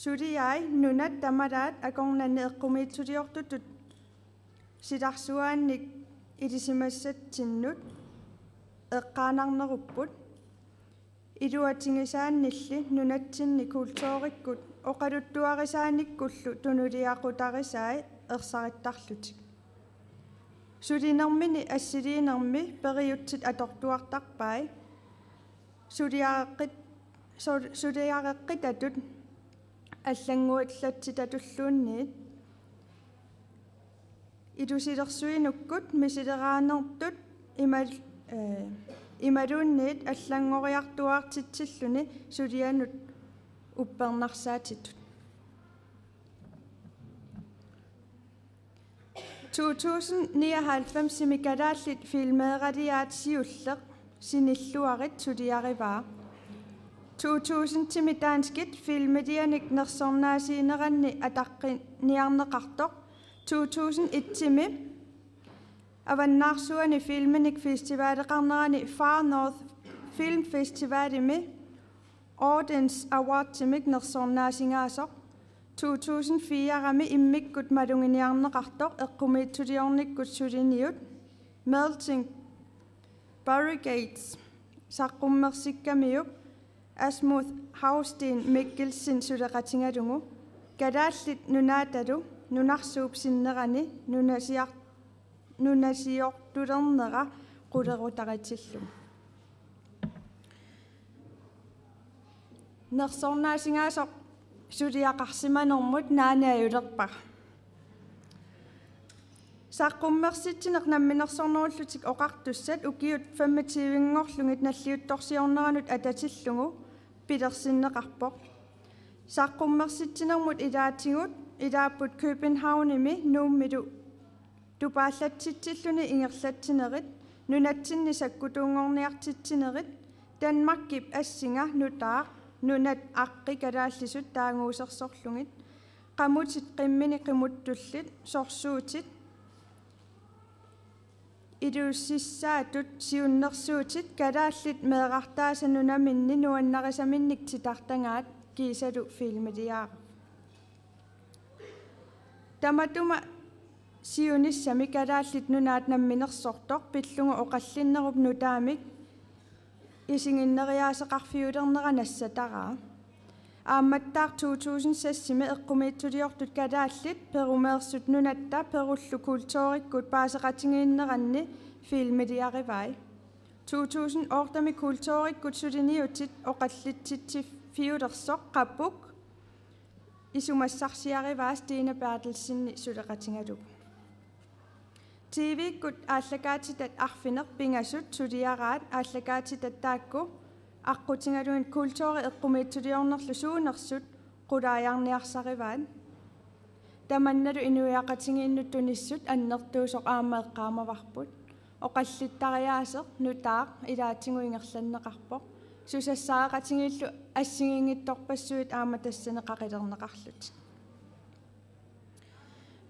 Suliai nunat tamalaat akornanni eqqumiitsuliortutut silarsuaannik ilisimassatsinnut eqqaanarnerupput. Iluatigisaannilli nunatsinni kulturikkut oqaluttuarisaanikkullu tunuliaqutarisai ersarittarlutik. Sulinermini assiliinermi periutsit atortuartarpai. Suliareqqit-, sul-, suliareqqitatut allannguallatsitatulluunniit ilusilersuinukkut misileraanertut imal-, eh, imaluunniit allanngoriartuaartitsilluni sulianut uppernarsaatitut. To tusind nioghalvfemsimi kalaallit filmeeraliaat siulleq sinilluarit suliarivaa. To tusindimi danskit filmilianik nersornaasiineranni ataqqiniarneqartoq. To tusind etimi Avannaarsuani filminik festivaleqarnerani Far North Film Festivalimi Audience Awardsimik nersornaasigaasoq. To tusind firemi immikkut maluginiarneqartoq eqqumiitsuliornikkut suliniut Melting Barricades saqqummersikkamiuk Asmuth Hausten Mikkelsen suleqatigalugu Kalaallit Nunaatalu nunarsuup sinnerani nunasiar-, nunasiortulernera qulerutaritillugu. Nersornaasigaasoq suliaqarsimanermut naani ajulerpara. Saqqummersitsineq namminersornerullutik oqartussat ukiut femogtyve-nngorlugit nalliuttorsiorneranut atatillugu pilersinneqarpoq. Saqqummersitsinermut ilaatigut ilaapput Københavnimi Nuummilu tupaallatsitsilluni ingerlatsinerit, nunatsinni sakkutuunngorniartitsinerit, Danmarkip assinga nutaaq, nunat aqqi kalaallisut taaguusersorlugit, qamutit qimmini qimuttullit, sorsuutit, iluussissaatut siunnersuutit, kalaallit meerartaasa nunaminni nuannarisaminnik titartagaat kiisalu filmiliaaraq. Tamatuma Siunissami Kalaallit Nunaat namminersortoq pillugu oqallinnerup nutaamik isiginneriaaseqarfiulernera nassataraa. Aammattaaq to tusind seksimi eqqumiitsuliortut kalaallit perumeersut nunatta perullu kulturikkut paaseqatigiinneranni filmiliarivai. To tusind ottemi kulturikkut suliniutit oqallitsitsiffiulersoq Qapuk isumassarsiarivaa Stine Berthelsenip suleqatigalugu. T V-kkut aallakaatitat arfineq-pingasut suliaraat aallakaatitat taakku aqqutigalugit kulturi eqqumiitsuliornerlu suunersut qulaajarniarsarivaat. Tamannalu inuiaqatigiinnut tunissut annertuusoq aamma eqqaamavarput. Oqallittariaaseq nutaaq ilaatigut ingerlanneqarpoq. Susassareqatigiillu assigiinngitsorpassuit aamma tassani qaqilerneqarlutik.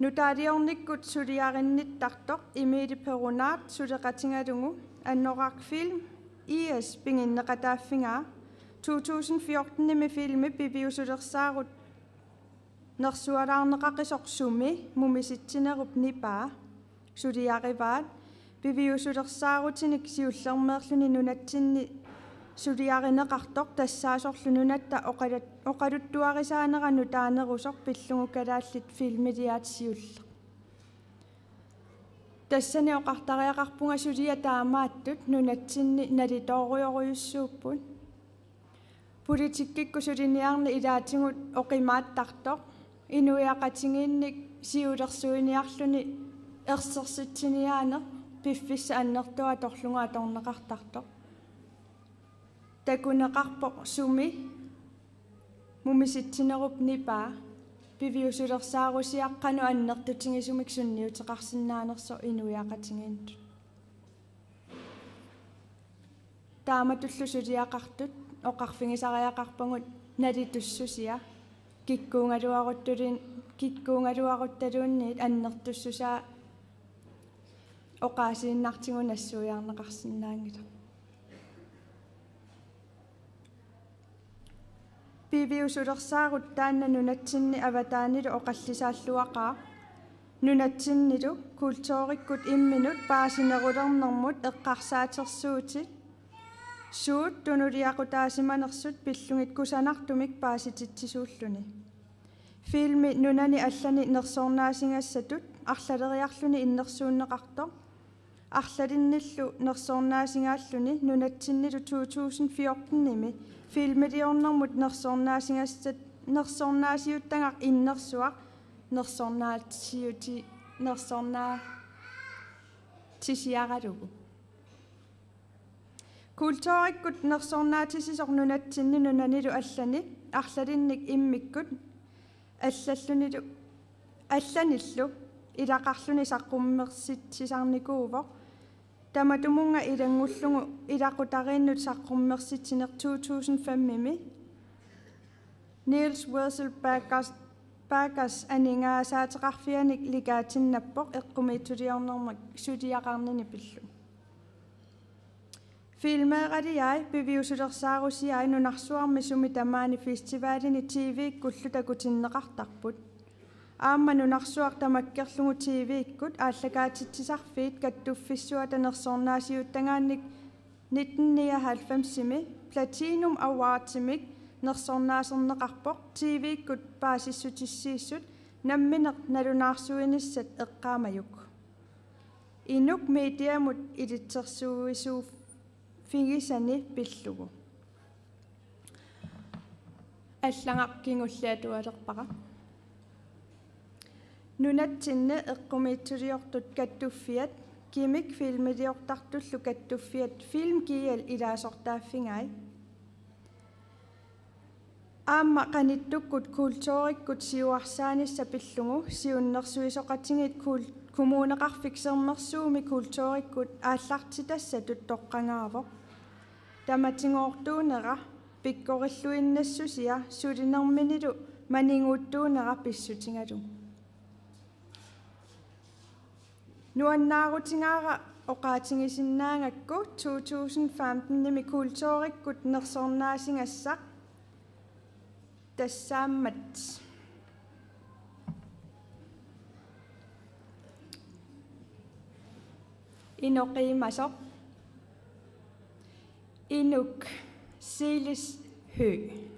Nutaaliornikkut suliarinnittartoq Emilie Perunaaq suleqatigalugu Anorak Film I S piginneqataaffigaa. To tusind fjortenimi filmi piviusulersaarut nersualaarneqaqisoq Sumi mumisitsinerup nipaa suliarivaat. Piviusulersaarutinik siullermeerluni nunatsinni suliarineqartoq tassaasorlu nunatta oqalat-, oqaluttuarisaanera nutaanerusoq pillugu kalaallit filmiliaat siulleq. Tassani oqartariaqarpunga suliat taamaattut nunatsinni nalitoorujorujussuupput. Politikkikkut suliniarneq ilaatigut oqimaattartoq, inuiaqatigiinnik siulersuiniarluni ersersitsiniaaneq piffissap annertuumik atorlugu atorneqartartoq. Takuneqarpoq Sumi mumisitsinerup nipaa piviusulersaarusiaq qanoq annertutigisumik sunniuteqarsinnaanersoq inuiaqatigiinnut. Taamatullu suliaqartut oqarfigisariaqarpagut nalitussusia kikkuugaluaruttulin-, kikkuugaluaruttaluunniit annertussusaa oqaasiinnartigut nassuiarneqarsinnaanngilaq. Piviusulersaarut taanna nunatsinni avataanilu oqallisaalluaqaaq. Nunatsinnilu kulturikkut imminut paasinerulernermut eqqarsaatersuutit suut tunuliaqutaasimanersut pillugit kusanartumik paasititsisuulluni. Filmi nunani allani nersornaasigassatut arlaleriarluni innersuunneqartoq arlalinnillu nersornaasigalluni nunatsinnilu to tusind fjortenimi filmiliornermut nersornaasigassat-, nersornaasiuttagaq innersuaq nersornaasiuti-, nersornaatisiaralugu. Kulturikkut nersornaatisisoq nunatsinni nunanilu allani arlalinnik immikkut allallunilu allanillu ilaqarluni saqqummersitsisarnikuuvoq. Tamatumunnga ilanngullugu ilaqutariinnut saqqummersitsineq to tusind femimi Niels Wessel Bakers, Bakers aningaasaateqarfianik likaatinnaappoq eqqumiitsuliornermik suliaqarnini pillugu. Filmeeraliai piviusulersaarusiai nunarsuarmi sumi tamaani festivalini T V-kkullu takutinneqartarput. Aamma nunarsuaq tamakkerlugu T V-kkut aallakaatitsisarfiit kattuffissuata nersornaasiuttagaannik nitten nioghalvfemsimi Platinum Awardimik nersornaaserneqarpoq T V-kkut paasissutissiissut nammineq nalunaarsuinissat eqqaamajuk. Inuk mediamut ilitsersuisuuffigisani pillugu. Allagaq kingulliat atualerpara. Nunatsinni eqqumiitsuliortut kattuffiat, kimik filmiliortartullu kattuffiat Film G L ilaasortaaffigai. Aamma qanittukkut kulturikkut siuarsaanissaq pillugu siunnersuisoqatigiit kul-, Kommuneqarfik Sermersuumi kulturikkut aallartitassatut toqqagaavoq. Tamatigoortuunera, pikkorilluinnassusia sulinerminilu maniguuttuunera pissutigalugu. Nuannaarutigaara oqaatigisinnaagakku to tusind femtenimi kulturikkut nersornaasigassaq tassaammat. Inoqiimasoq. Inuk Silis Høegh.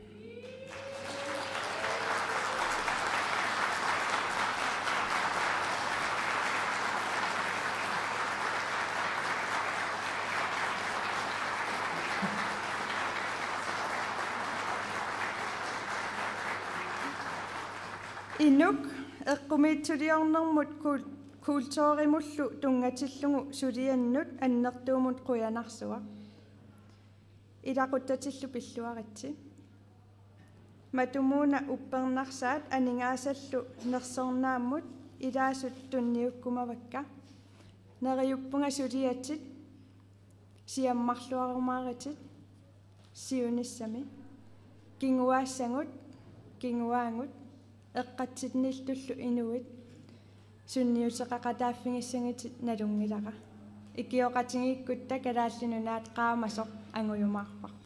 Inuk eqqumiitsuliornermut kul-, kulturimullu tunngatillugu suliannut annertuumut qujanarsuaq. Ilaquttatillu pilluaritsi. Matumuuna uppernarsaat aningaasallu nersornaammut ilaasut tunniukkumavakka. Neriuppunga suliatit siammarluarumaaritit siunissami. Kinguaassagut, kinguaagut, eqqatsinniittullu inuit sunniuteqaqataaffigissagitit nalunngilara. Ikioqatigiikkutta Kalaallit Nunaat qaamasoq angujumaarparput.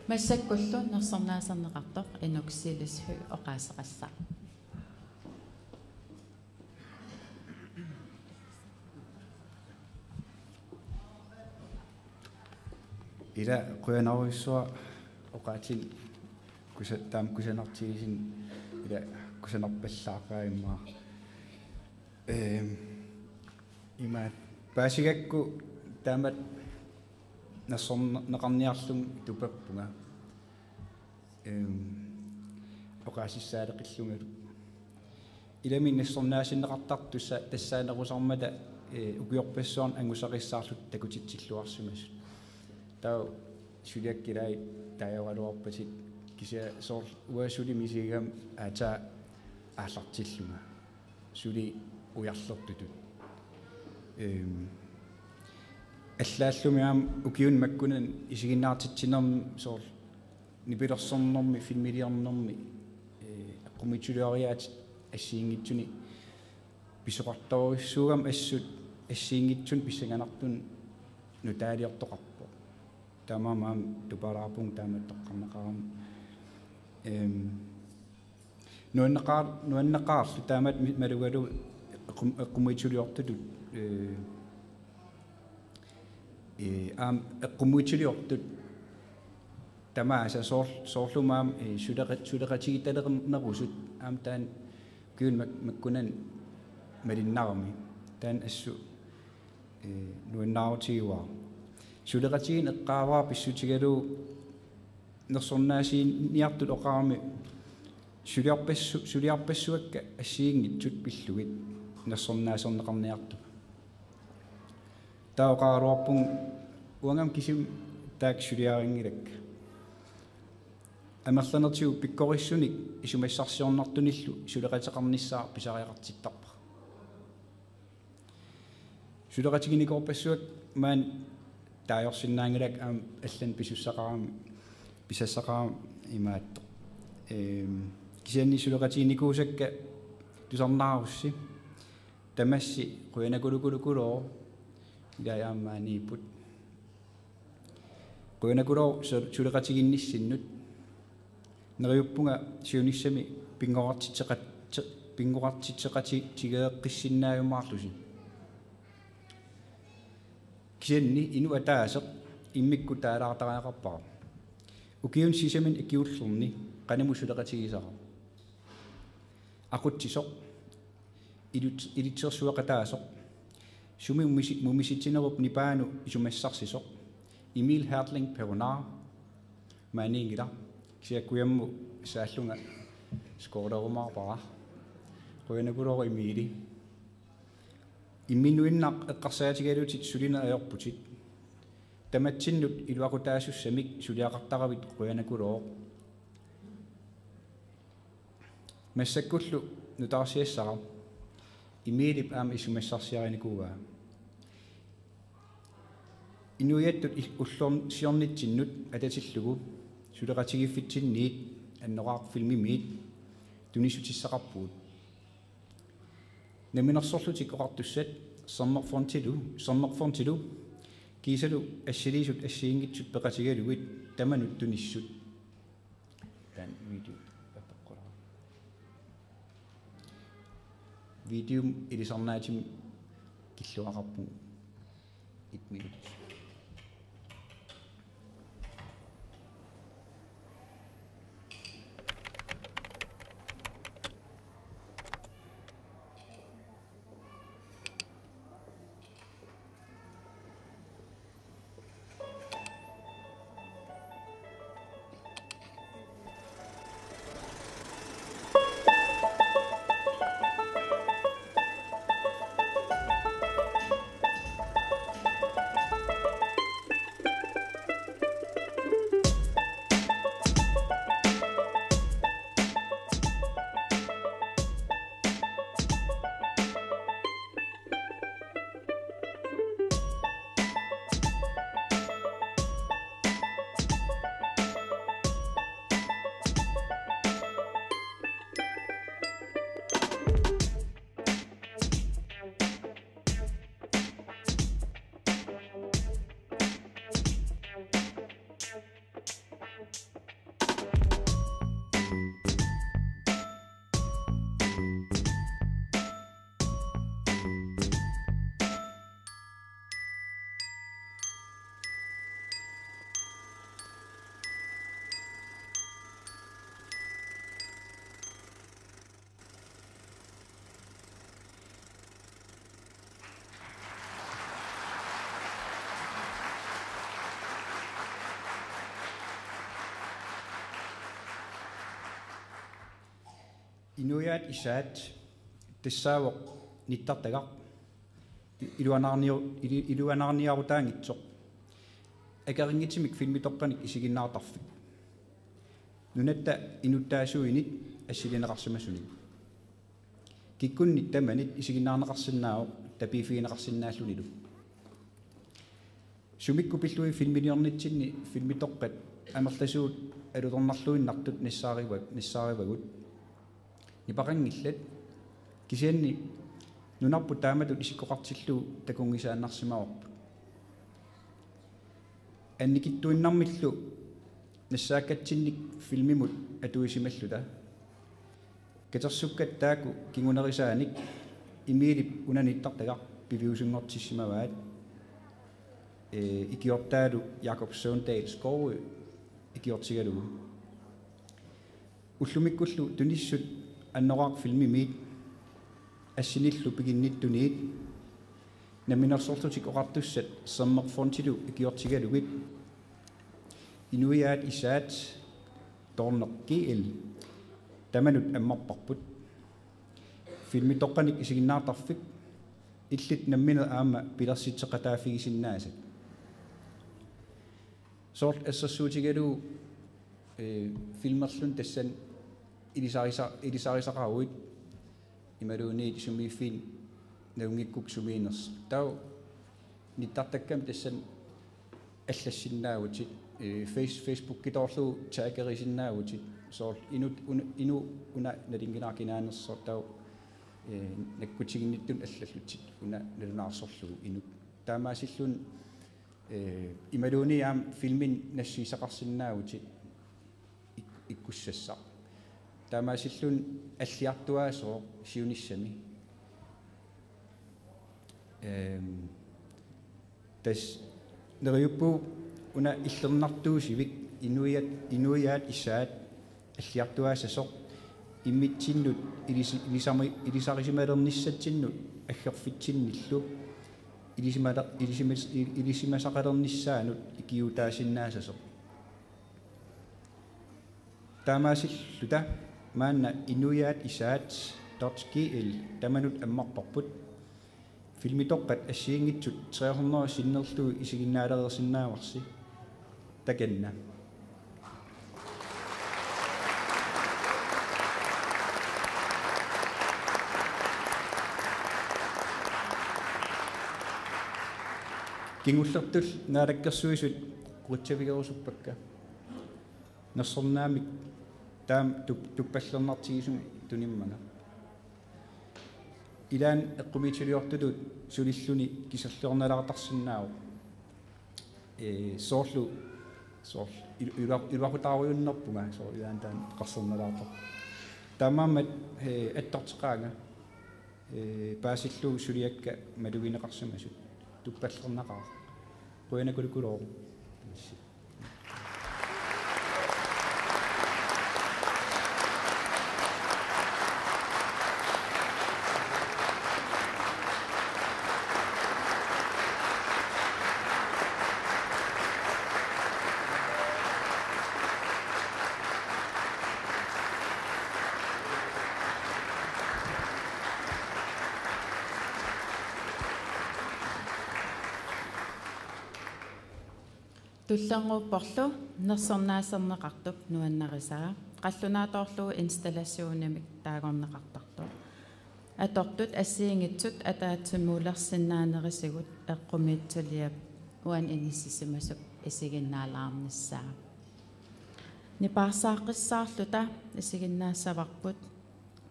Massakkullu nersornaaserneqartoq Inuk Silis Høegh oqaaseqassaaq. Ila qujanarujussuaq oqaatsit kusa-, taama kusanartigisumik ila kusanarpallaaqaaq immaqa. Ehm, ima paasigakku taamatut nersorneqarniarlunga tupappunga. Ehm, oqaasissaaleqillungalu. Ilami nersornaasinneqartartut tassa-, tassaanerusarmata, eh, ukiorpassuarni angusarissaarluta takutitsilluarsimasut. Taava suliakka ilaat taajoraluarpatit kisianni soorlu uanga suli misigigami aatsaat aallartillunga. Suli ujarlertutut. Ehm, allaallumi aamma ukiuni makkunani isiginnaartitsinermi soorlu nipilersornermi, filmiliornermi, eh, eqqumiitsulioriaatit assigiinngitsunik pisoqartorujussuugami assut assigiinngitsunik pissanganartunik nutaaliortoqarpoq. Taamaammat aamma tupalaarpunga taamatut toqqarneqarama. Ehm, nuanneqaar-, nuanneqaarlu taamatut mi-, malugalugu eqqum-, eqqumiitsuliortutut, eh, eh, aamma eqqumiitsuliortut tamaasa soor-, soorlu aamma, eh, suleqa-, suleqatigiittaleqarnerusut aamma taanna ukiuni mak-, makkunani malinnarami. Taanna assut, eh, nuannaarutigaara. Suleqatigiinneq eqqaavara pissutigalugu nersornaasiniartut oqarami suliarpassu-, suliarpassuakka assigiinngitsut pillugit nersornaaserneqarniartut. Taava oqaraluarpunga uangami kisimi taakku suliarinngilakka. Amerlanertigut pikkorissunik isumassarsiornartunillu suleqateqarnissaa pisariaqartittarpara. Suleqatiginikuuppassuakka maani taajorsinnaanngilakka aamma allanik pisussaqarami, pisassaqarami imaattoq. Ehm, kisianni suleqatiginikuusakka tusarnaarussi. Tamassi qujanaqulukulukuluuvoq. Ilai aamma maaniipput. Qujanaquluuvoq su-, suleqatiginnissinnut. Neriuppunga siunissami pinngorartitseqat-, ti-, pinngorartitseqati-, tigeeqqissinnaajumaarlusi. Kisianni inuk ataaseq immikkut taalaartariaqarpara. Ukiuni sisamini akiullerni qanimut suleqatigisara. Aqutsisoq, ilut-, ilitsersueqataasoq, sumi mumisi-, mumisitsinerup nipaanut isumassarsisoq, Emil Hertling Perunar, maaniinngilaq, kisianni kujammut saallunga skolerumaarpara. Qujanaqulooq Emili. Imminuinnaq eqqarsaatigalutit sulineq ajorputit. Tamatsinnut iluaqutaasussamik suliaqartaravit qujanaqulooq. Massakkullu nutaarsiassara Emilip aamma isumassarsiarinikuuaa. Inuiattut il-, ullorsiornitsinnut atatillugu suleqatigiiffitsinniit Annoraaq Filmimiit tunissutissaqarpugut. Namminersorlutik Oqartussat Sermerfondilu, Sermerfondilu kiisalu assiliisut assigiinngitsut peqatigalugit tamanut tunissut. Taanna video apeqqulaa. Videom ilisarnaatima killuaqarpugut. Et minut. Inuiaat isaat tassaavoq nittartagaq iluanaarniu-, ilu-, iluanaarniarutaanngitsoq. Akerinngitsumik filmitoqqanik isiginnaartarfik. Nunatta inuttaasuinit assilineqarsimasunik. Kikkunnit tamanit isiginnaarneqarsinnaavoq tapiiffigineqarsinnaallunilu. Sumikkut pillugit filmiliornitsinni filmitoqqat amerlasuut alutornarluinnartut nassaariva-, nassaarivagut. Nipaqanngillat, kisianni nunarput taamatut isikkoqartillugu takunngisaannarsimavarput. Annikitsuinnarmillu nassaakkatsinnik filmimut atuisimalluta. Katersukkat taakku kingunerisaanik Emilip una nittartagaq piviusunngortissimavaat, ee, ikiortaalu Jakob Søvndal Skovø ikiortigalugu. Ullumikkullu tunissut Annoraaq Filmimiit assinillu piginnittuniit Namminersorlutik Oqartussat Sermerfondilu ikiortigalugit Inuiaat isaat Torneq G L tamanut ammarparput. Filmitoqqanik isiginnaartarfik, illit nammineq aamma pilersitseqataaffigisinnaasat. Soorlu assersuutigalugu, ee, filmerluni tassani ilisarisa-, ilisarisaqaruit imaluunniit sumiiffiit nalunngikkukku sumiinnersoq. Taava nittartakkami tassani allassinnaavutit, ee, Face-, Facebookitoorlugu taggerisinnaavutit. Soorlu inuk, un-, inuk una nalunngilara kinaanersoq, taava, ee, nakkutiginnittut allallutit una nalunaarsorlugu inuk. Taamaasilluni, ee, imaluunniit aamma filmini nassuiassaqarsinnaavutit ik-, ikkussassaq. Taamaasilluni alliartuaasooq siunissami. Ehm, tassa neriuppugut una illernartuusivik Inuiat, Inuiaat isaat alliartuaassasoq immitsinnut ilisi-, ilisami-, ilisarisimalernissatsinnut aggerfitsinnillu ilisimata-, ilisimas-, il-, ilisimasaqalernissaanut ikiuutaasinnaasasoq. Taamaasilluta maanna inuiaat isaat dot G L tamanut ammarparput. Filmitoqqat assigiinngitsut tre hundrede sinnerlugit isiginnaalersinnaavarsi. Takanna. Kingullertut naalakkersuisut qutsavigerusuppakka. Nersornaamik taama tup-, tuppallernartigisumik tunimmanga. Ilaanni eqqumiitsuliortutut sulilluni kiserliornalaartarsinnaavoq. Ee, soorlu, soorlu, il-, ilua-, iluaqutaarujunnerpunga, soorlu ilaanni taanna eqqarsarnalaartarpoq. Taamaammat, ee, attorteqaanga, ee, paasillugu suliakka malugineqarsimasut, tuppallernaqaaq. Qujanaquluukulooq. Tullinnguupporlu nersornaaserneqartup nuannarisaa, qallunaatoorlugu installationimik taagorneqartartoq. Atortut assigiinngitsut ataatsimuulersinnaanerisigut eqqumiitsuliap uani inissisimasup isiginnaalaarnissaa. Nipaarsaaqqissaarluta isiginnaassavarput,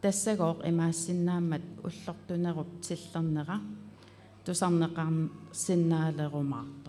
tassagooq imaassinnaammat ullortunerup tillernera tusarneqarsinnaalerumaartoq.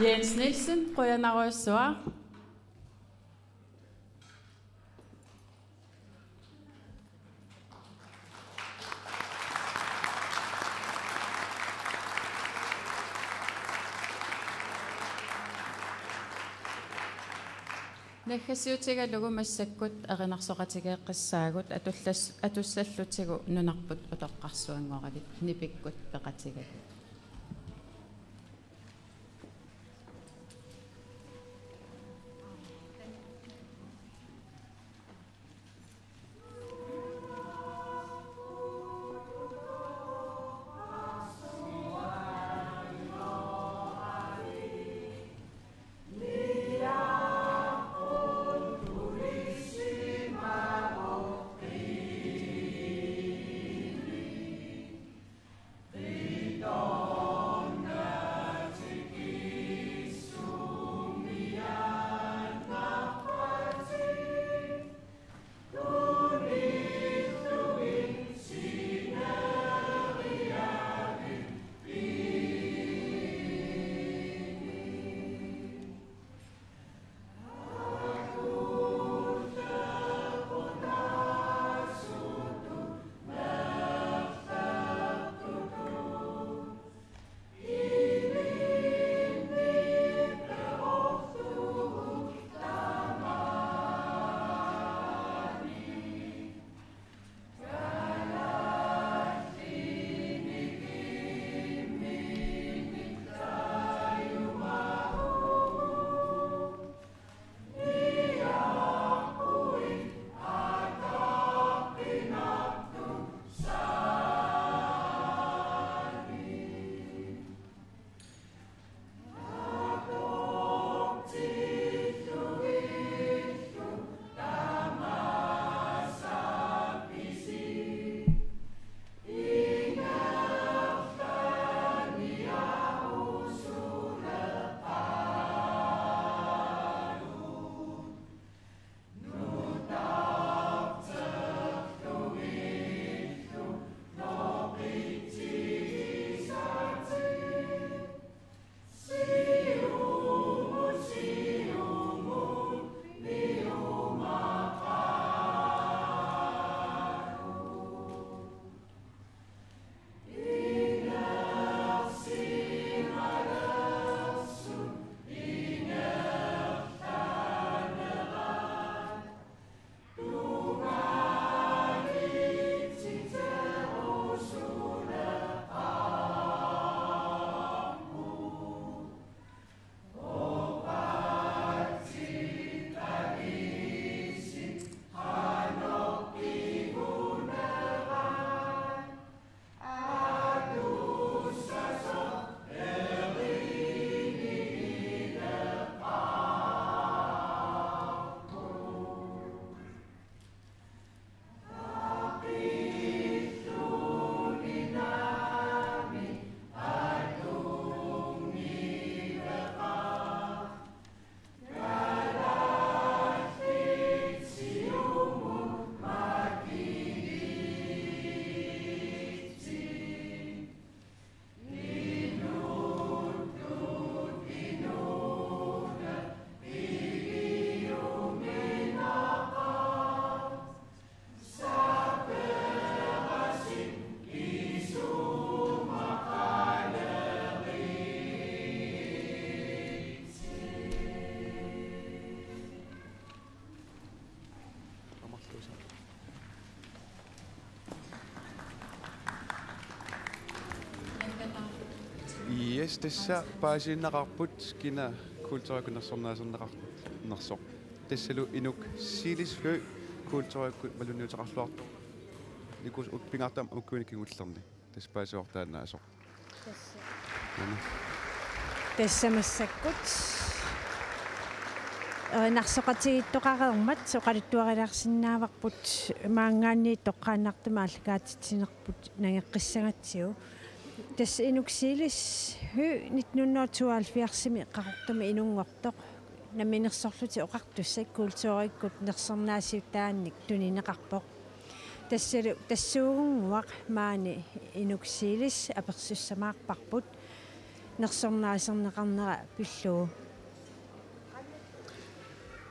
Jens Nielsen, qujanarsuaq. Naggasiutigalugu massakkut erinarsoqatigeeqqissaagut atullas-, atussallutigu nunarput utoqqarsuanngoravit nipikkut peqatigagut. Yes, tassa paasiinnaqaarput kina kulturikkut nersornaaserneqarnersoq. Tassalu Inuk Siilis Høegh kulturikkut malunniuteqarluartoq. Nikuusut pingaartumik ukkuini kingullerni. Tassa paasivartaannaasoq. Tassa. Aana. Tassa massakkut erinarsoqatigiittoqareermat oqaluttuarilaarsinnaavarput maanngaanniit toqqaannartumik aallakaatitsinerput nangeqqissagatsigu. Tassa Inuk Siilis Høegh nitten hundrede og tooghalvfjerdsimi Qaqortumi inunngortoq. Namminersorlutik Oqartussat kulturikkut nersornaasiutaannik tunineqarpoq. Tassalu tassuugunnguaq maani Inuk Siilis apersussamaarparput. nersornaaserneqarnera pillugu.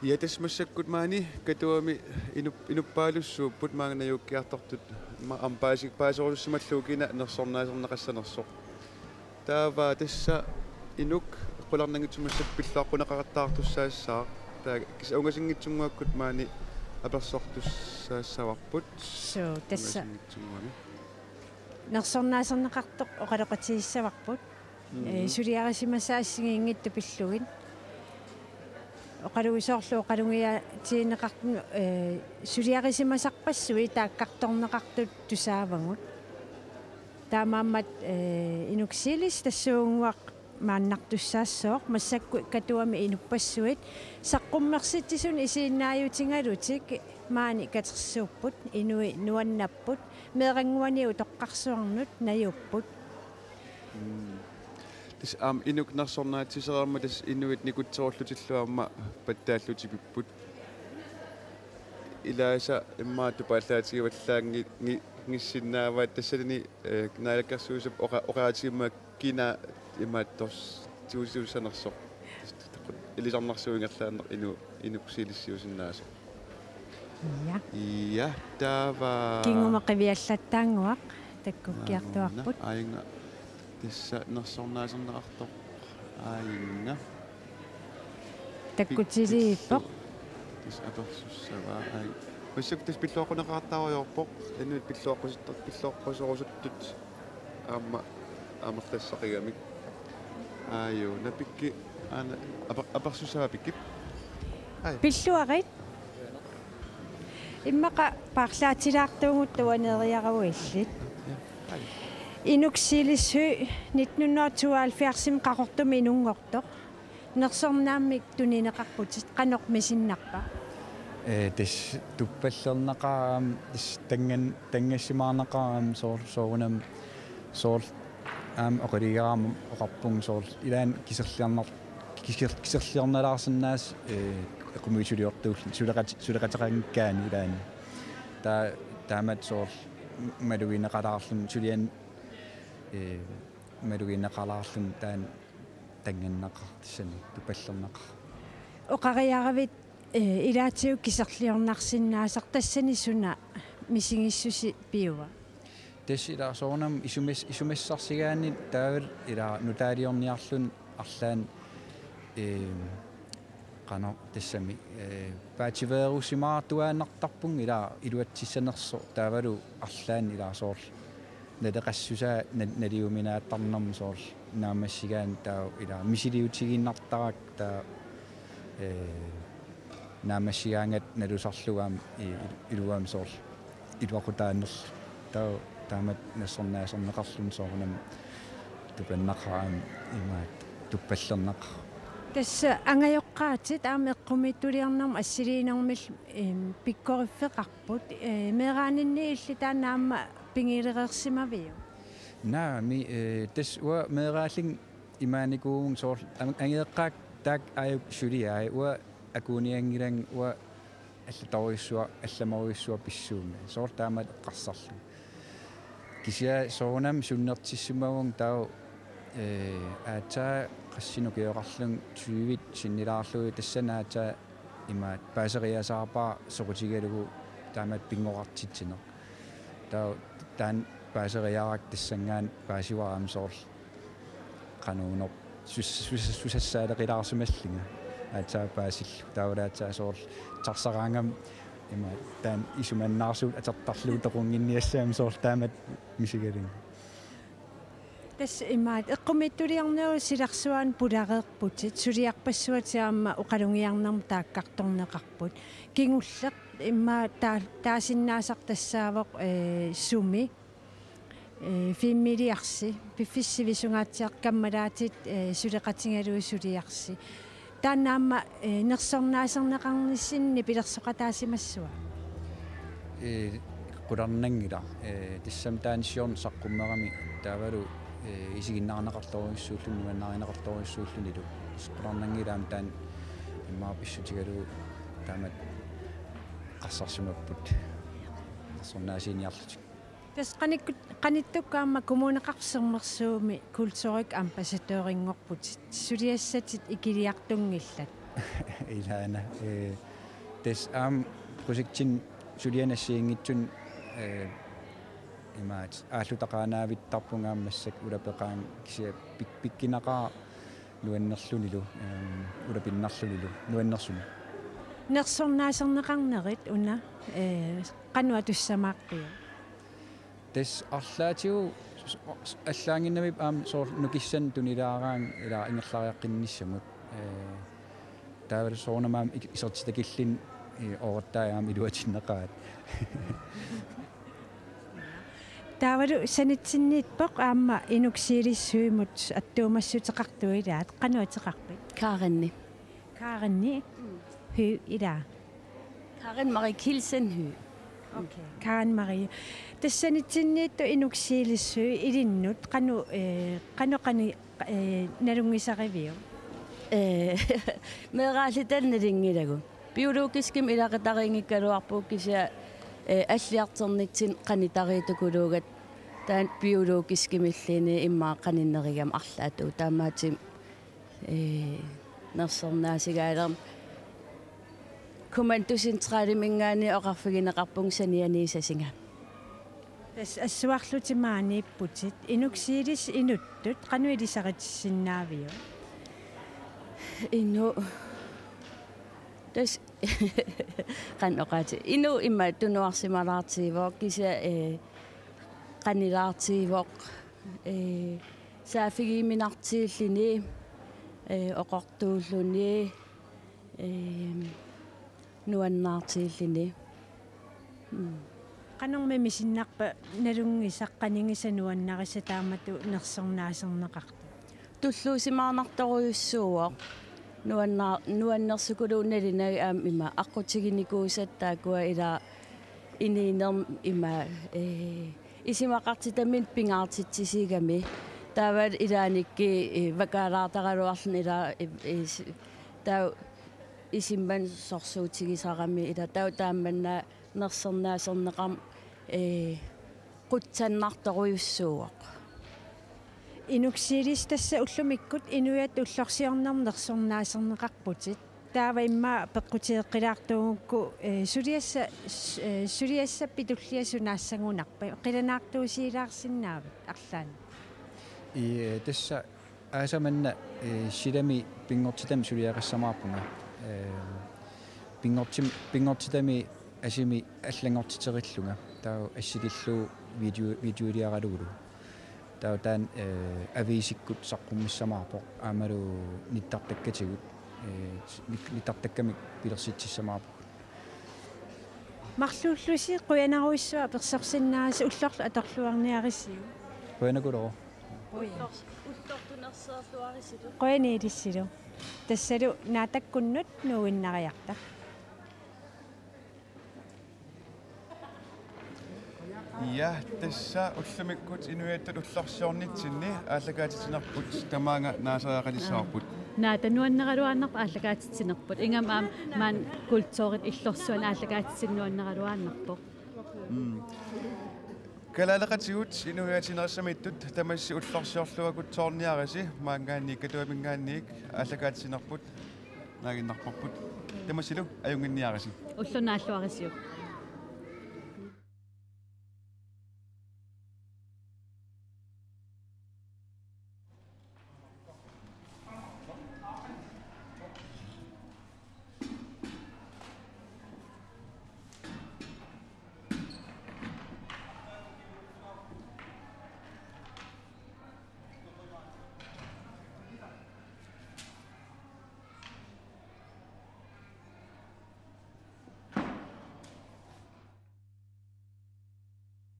Ja, tassa massakkut maani Katuami inup-, inuppaalussuupput, maanga najuukkiartortut, ma-, aamma paasi-, paaserusussimallugu kina nersornaaserneqassanersoq. Taava tassa inuk qularnanngitsumik massakkut pilluaqquneqaqattaartussaassaaq. Taava kis-, ungasinngitsunnguakkut maani apersortussaassavarput. Suu, tassa. Ungasinngitsunnguami. Nersornaaserneqartoq oqaloqatigissavarput. Mm. Ee, suliarisimasaat assigiinngitsut pillugit. Oqalugisoorlu oqalugiaatigineqartut, ee, suliarisimasarpassuit taakkartorneqartut tusaavagut. Taamaammat, ee, Inuk Silis tassuugunnguaq maannartussaassooq, massakkut Katuami inuppassuit saqqummersitsisut isiginnaajutigalutik maani katersuupput, inuit nuannapput, meerannguani utoqqarsuarnut najuupput. Mm. Tassa aamma inuk nersornaatsisereermat tassa inuit nikutserullutillu aamma pattaallutik pipput. Ilaasa immaqa tupaallaatigivallaanngi-, ngi-, ngissinnaavaat tassani, ee, naalakkersuisut oqa-, oqaatigimmagu kina imaattoq tigusisussanersoq. Ilisarnarsuup ingerlaannaq inu-, Inuk Silis siusinnaasoq. Ja. Ja, taava. Kingumut qiviallattaannguaq takkukkiartuarput. Aajuna, aajuna. Tassa nersornaaserneqartoq. Aajuna. Takkutiliippoq. Tassa apersussavaa, aaj. Massakkut tassa pilluaqquneqaqattaarujoorpoq. Inuit pilluaqqusittut, pilluaqqusorusuttut aamma amerlassaqigamik. Aajuna, Pikki, aana, aper-, apersussavaa, Pikki. Aaj. Pilluarit. Immaqa paarlaatilaartuugut tuaneriaruillit. Ja, aaj. Inuk Silis Høegh nitten hundrede og tooghalvfjerdsimi Qaqortumi inunngortoq. Nersornaammik tunineqarputit, qanoq misinnarpa? Ee, tassa tuppallernaqaaq, tassa tanngan-, tanngassimaarnaqaaq soor-, soorunami, soorlu aamma oqiligaarama oqarpunga soorlu ilaanni kiserliornar-, kiser-, kiserliornalaarsinnaasoq, ee, eqqumiitsuliortuulluni suleqat-, suleqateqanngikkaanni ilaanni. Taa-, taamatut soorlu malugineqalaarluni suliani, ee, malugineqalaarluni taanna tanngannaqaaq, tassani tuppallernaqaaq. Oqariaravit, ee, ilaatigut kiserliornarsinnaasat, tassani suna misigissuseq piua? Tassa ilaa soorunami isumas-, isumassarsigaanni taavalu ilaa nutaaliorniarluni arlaanni, ee, qanoq tassami, ee, paatsiveerusimaartuaannartarpunga ilaa iluatsissanersoq taavalu arlaanni ilaa soorlu naleqassusaa na-, naliuminaattarnermut soorlu naammassigaanni taava ilaa misiliutigiinnartarakku taava, ee, naammassigaangatta nalusarlugu aamma i-, i-, iluamik soorlu iluaqutaanerlugu. Taava taamatut nersornaaserneqarluni soorunami tupannaqaaq aamma imaattoq tuppallernaqaaq. Tassa angajoqqaatit aamma eqqumiitsuliornermut assiliinermillu, em, pikkoriffeqarput, ee, meeraaninni illit taanna aamma pigilereersimaviuk? Naamik, ee, tassa uanga meeraallunga imaanikuuvunga soorlu an-, angajoqqaakka taakku aajuku suliai, uanga akuunianngilanga uanga allatorujussuaq, allamorujussuaq pissuummat. Soorlu taamatut eqqarsarlunga. Kisianni soorunami sunnertissimavunga taava, ee, aatsaat qassinik ukioqarlunga tyvit sinnilaarlugit tassani aatsaat imaattoq paaseriasaarpara soqutigalugu taamatut pinngoqartitsineq. Taava taanna paaseriarakku tassanngaanniit paasivara aamma soorlu qanuunerpoq sus-, sus-, susassaaleqilaarsimallunga aatsaat paasillugu. Taavalu aatsaat soorlu tarsaraangama ima taanna isumannaarsuup atortarlugu toqunnginiassammat soorlu taamatut misigalugit. Tassa imaattoq eqqumiitsuliornerup silarsuaani pulareerputit, suliarpassuatit aamma oqalugiarnermut taakkartorneqarput. Kingulleq immaqa taa-, taasinnaasaq tassaavoq, ee, sumi, ee, filmiliarsi, piffissaq sivisungaatsiaq kammalaatit, ee, suleqatigalugit suliarsi. Taanna aamma, ee, nersornaaserneqarnissinni nipilersoqataasimassava? Ee, qularnanngilaq. Ee, tassami taanna siorna saqqummerami taavalu, ee, isiginnaarneqartorujussuulluni, nuannaarineqartorujussuullunilu. Qularnanngilaq aamma taanna immaqa pissutigalugu taamatut eqqarsarsimapput. Nersornaasiiniarlutik. Tassa qanikkut-, qanittukkut aamma Kommuneqarfik Sermersuumi kulturikkut ambassadørinngorputit. Suliassatit ikiliartunngillat. Ilaana. Ee, tassa aamma projektinik sulianik assigiinngitsunik, ee, imaattoq aallutaqaanaavittarpunga aamma massakkut ulapeqaanga kisianni pik-, pikkunaqaaq nuannerlunilu, ehm, ulapinnarlunilu, nuannersunik. Nersornaaserneqarnerit una, ee, qanoq atussamaarpiuk? Tassa arlaatigut s-, s-, allaannginnamik aamma soorlu nukissanik tunilaaraangat ilaa ingerlariaqqinnissamut. Ee, taavalu soorunami aamma ik-, isertitaat killin, ee, oorattaat aamma iluatinneqaat. Taavalu sanitsinniippoq aamma Inuk Silissuimut attuumassuteqartoq ilaat, qanoq ateqarpit? Karinni. Karinni Høegh ilaa? Karen Marie Kielsen Høegh. Okay. Karen Marie. Tassa sanitsinniittut Inuk Silissui ilinnut qanoq, ee, qanoq qani-, ee, nalunngisariviuk? Ee, meeraallutalu nalunngilagut. Biologiskimik ilaqutariinngikkaluarpugut kisianni, ee, alliartornitsinni qanitariitukuluugatta taanna biologiskimilluunniit immaqa qaninnerugami arlaatigut taamaattumik, ee, nersornaasigaalermat kommandocentraliminngaanniit oqarfigineqarpunga sanianiissasunga. Tassa assuarlutit maaniipputit. Inuk Silissuit inuttut qanoq ilisaritissinnaaviuk? Inuk. Tassa qanoq oqaatsit. Inuk immaqa tunuarsimalaartigivoq kisianni, ee, qanilaartigivoq, ee, saaffigiuminartigilluni, ee, oqortuulluni, ee, nuannaartigilluni. Mm. Qanormi misinnarpa nalunngisaq, qanigisaq, nuannarisaq taamatut nersornaaserneqartoq? Tulluusimaarnartorujussuuvoq. Nuanna-, nuannersukuluuvoq nalunagit aamma ima aqqutiginikuusatta taakkua ilaa inuunermi ima, ee, isumaqartitaminnut pingaartitsisigami. Taavalu ilaannikkut, ee, vakaalaartaraluarluni ilaa, ee, ee, s-, taava isumanut sorsuutigisarami ilaa taava taamani nersornaaserneqarmat, ee, qutsannartorujussuuvoq. Inuk Silissu, tassa ullumikkut inuiattut ullorsiornermi nersornaaserneqarputit. Taava immaqa peqqutigeqqilaartuugukku, ee, suliassa-, s-, ee, suliassat pitulliat sunaassagunarpat, qilanaartuusiilaarsinnaavit arlaannik? Ii, ee, tassa aasaq manna, ee, silami pinngortitami suliaqassamaarpunga. Ee, pinngortim-, pinngortitami asimi allanngortiterillunga. Taava assilillugu video-, videoliaralugulu. Taava taanna, ee, aviisikkut saqqummissamaarpoq aammalu nittartakkatigut, ee, nit-, nittartakkamik pilersitsissamaarpugut. Marluullusi, qujanarujussuaq apersorsinnaagasi, ullorlu atorluarniarisiuk. Qujanaqulooq. Ullors-, ullortunersiorluarisilu. Qujanaq ilissilu. Tassalu Naatakkut Nuuginnariarta. Ja, tassa ullumikkut inuiattut ullorsiornitsinni aallakaatitsinerput tamaanga naasariaqalissavarput. Naata, nuanneraluaannarpoq aallakaatitsinerput. Ingammik aamma maani kulturit illorsuani aallakaatitsineq nuanneraluaannarpoq. Mm. Kalaaleqatigut inuiaatinerissamiittut tamassi ullorsiorluakutsoorniarisi, maanngaanniit Katuaminngaanniit aallakaatitsinerput naaginnarparput. Tamassilu ajunnginniarisi. Ulloq naalluarisiuk.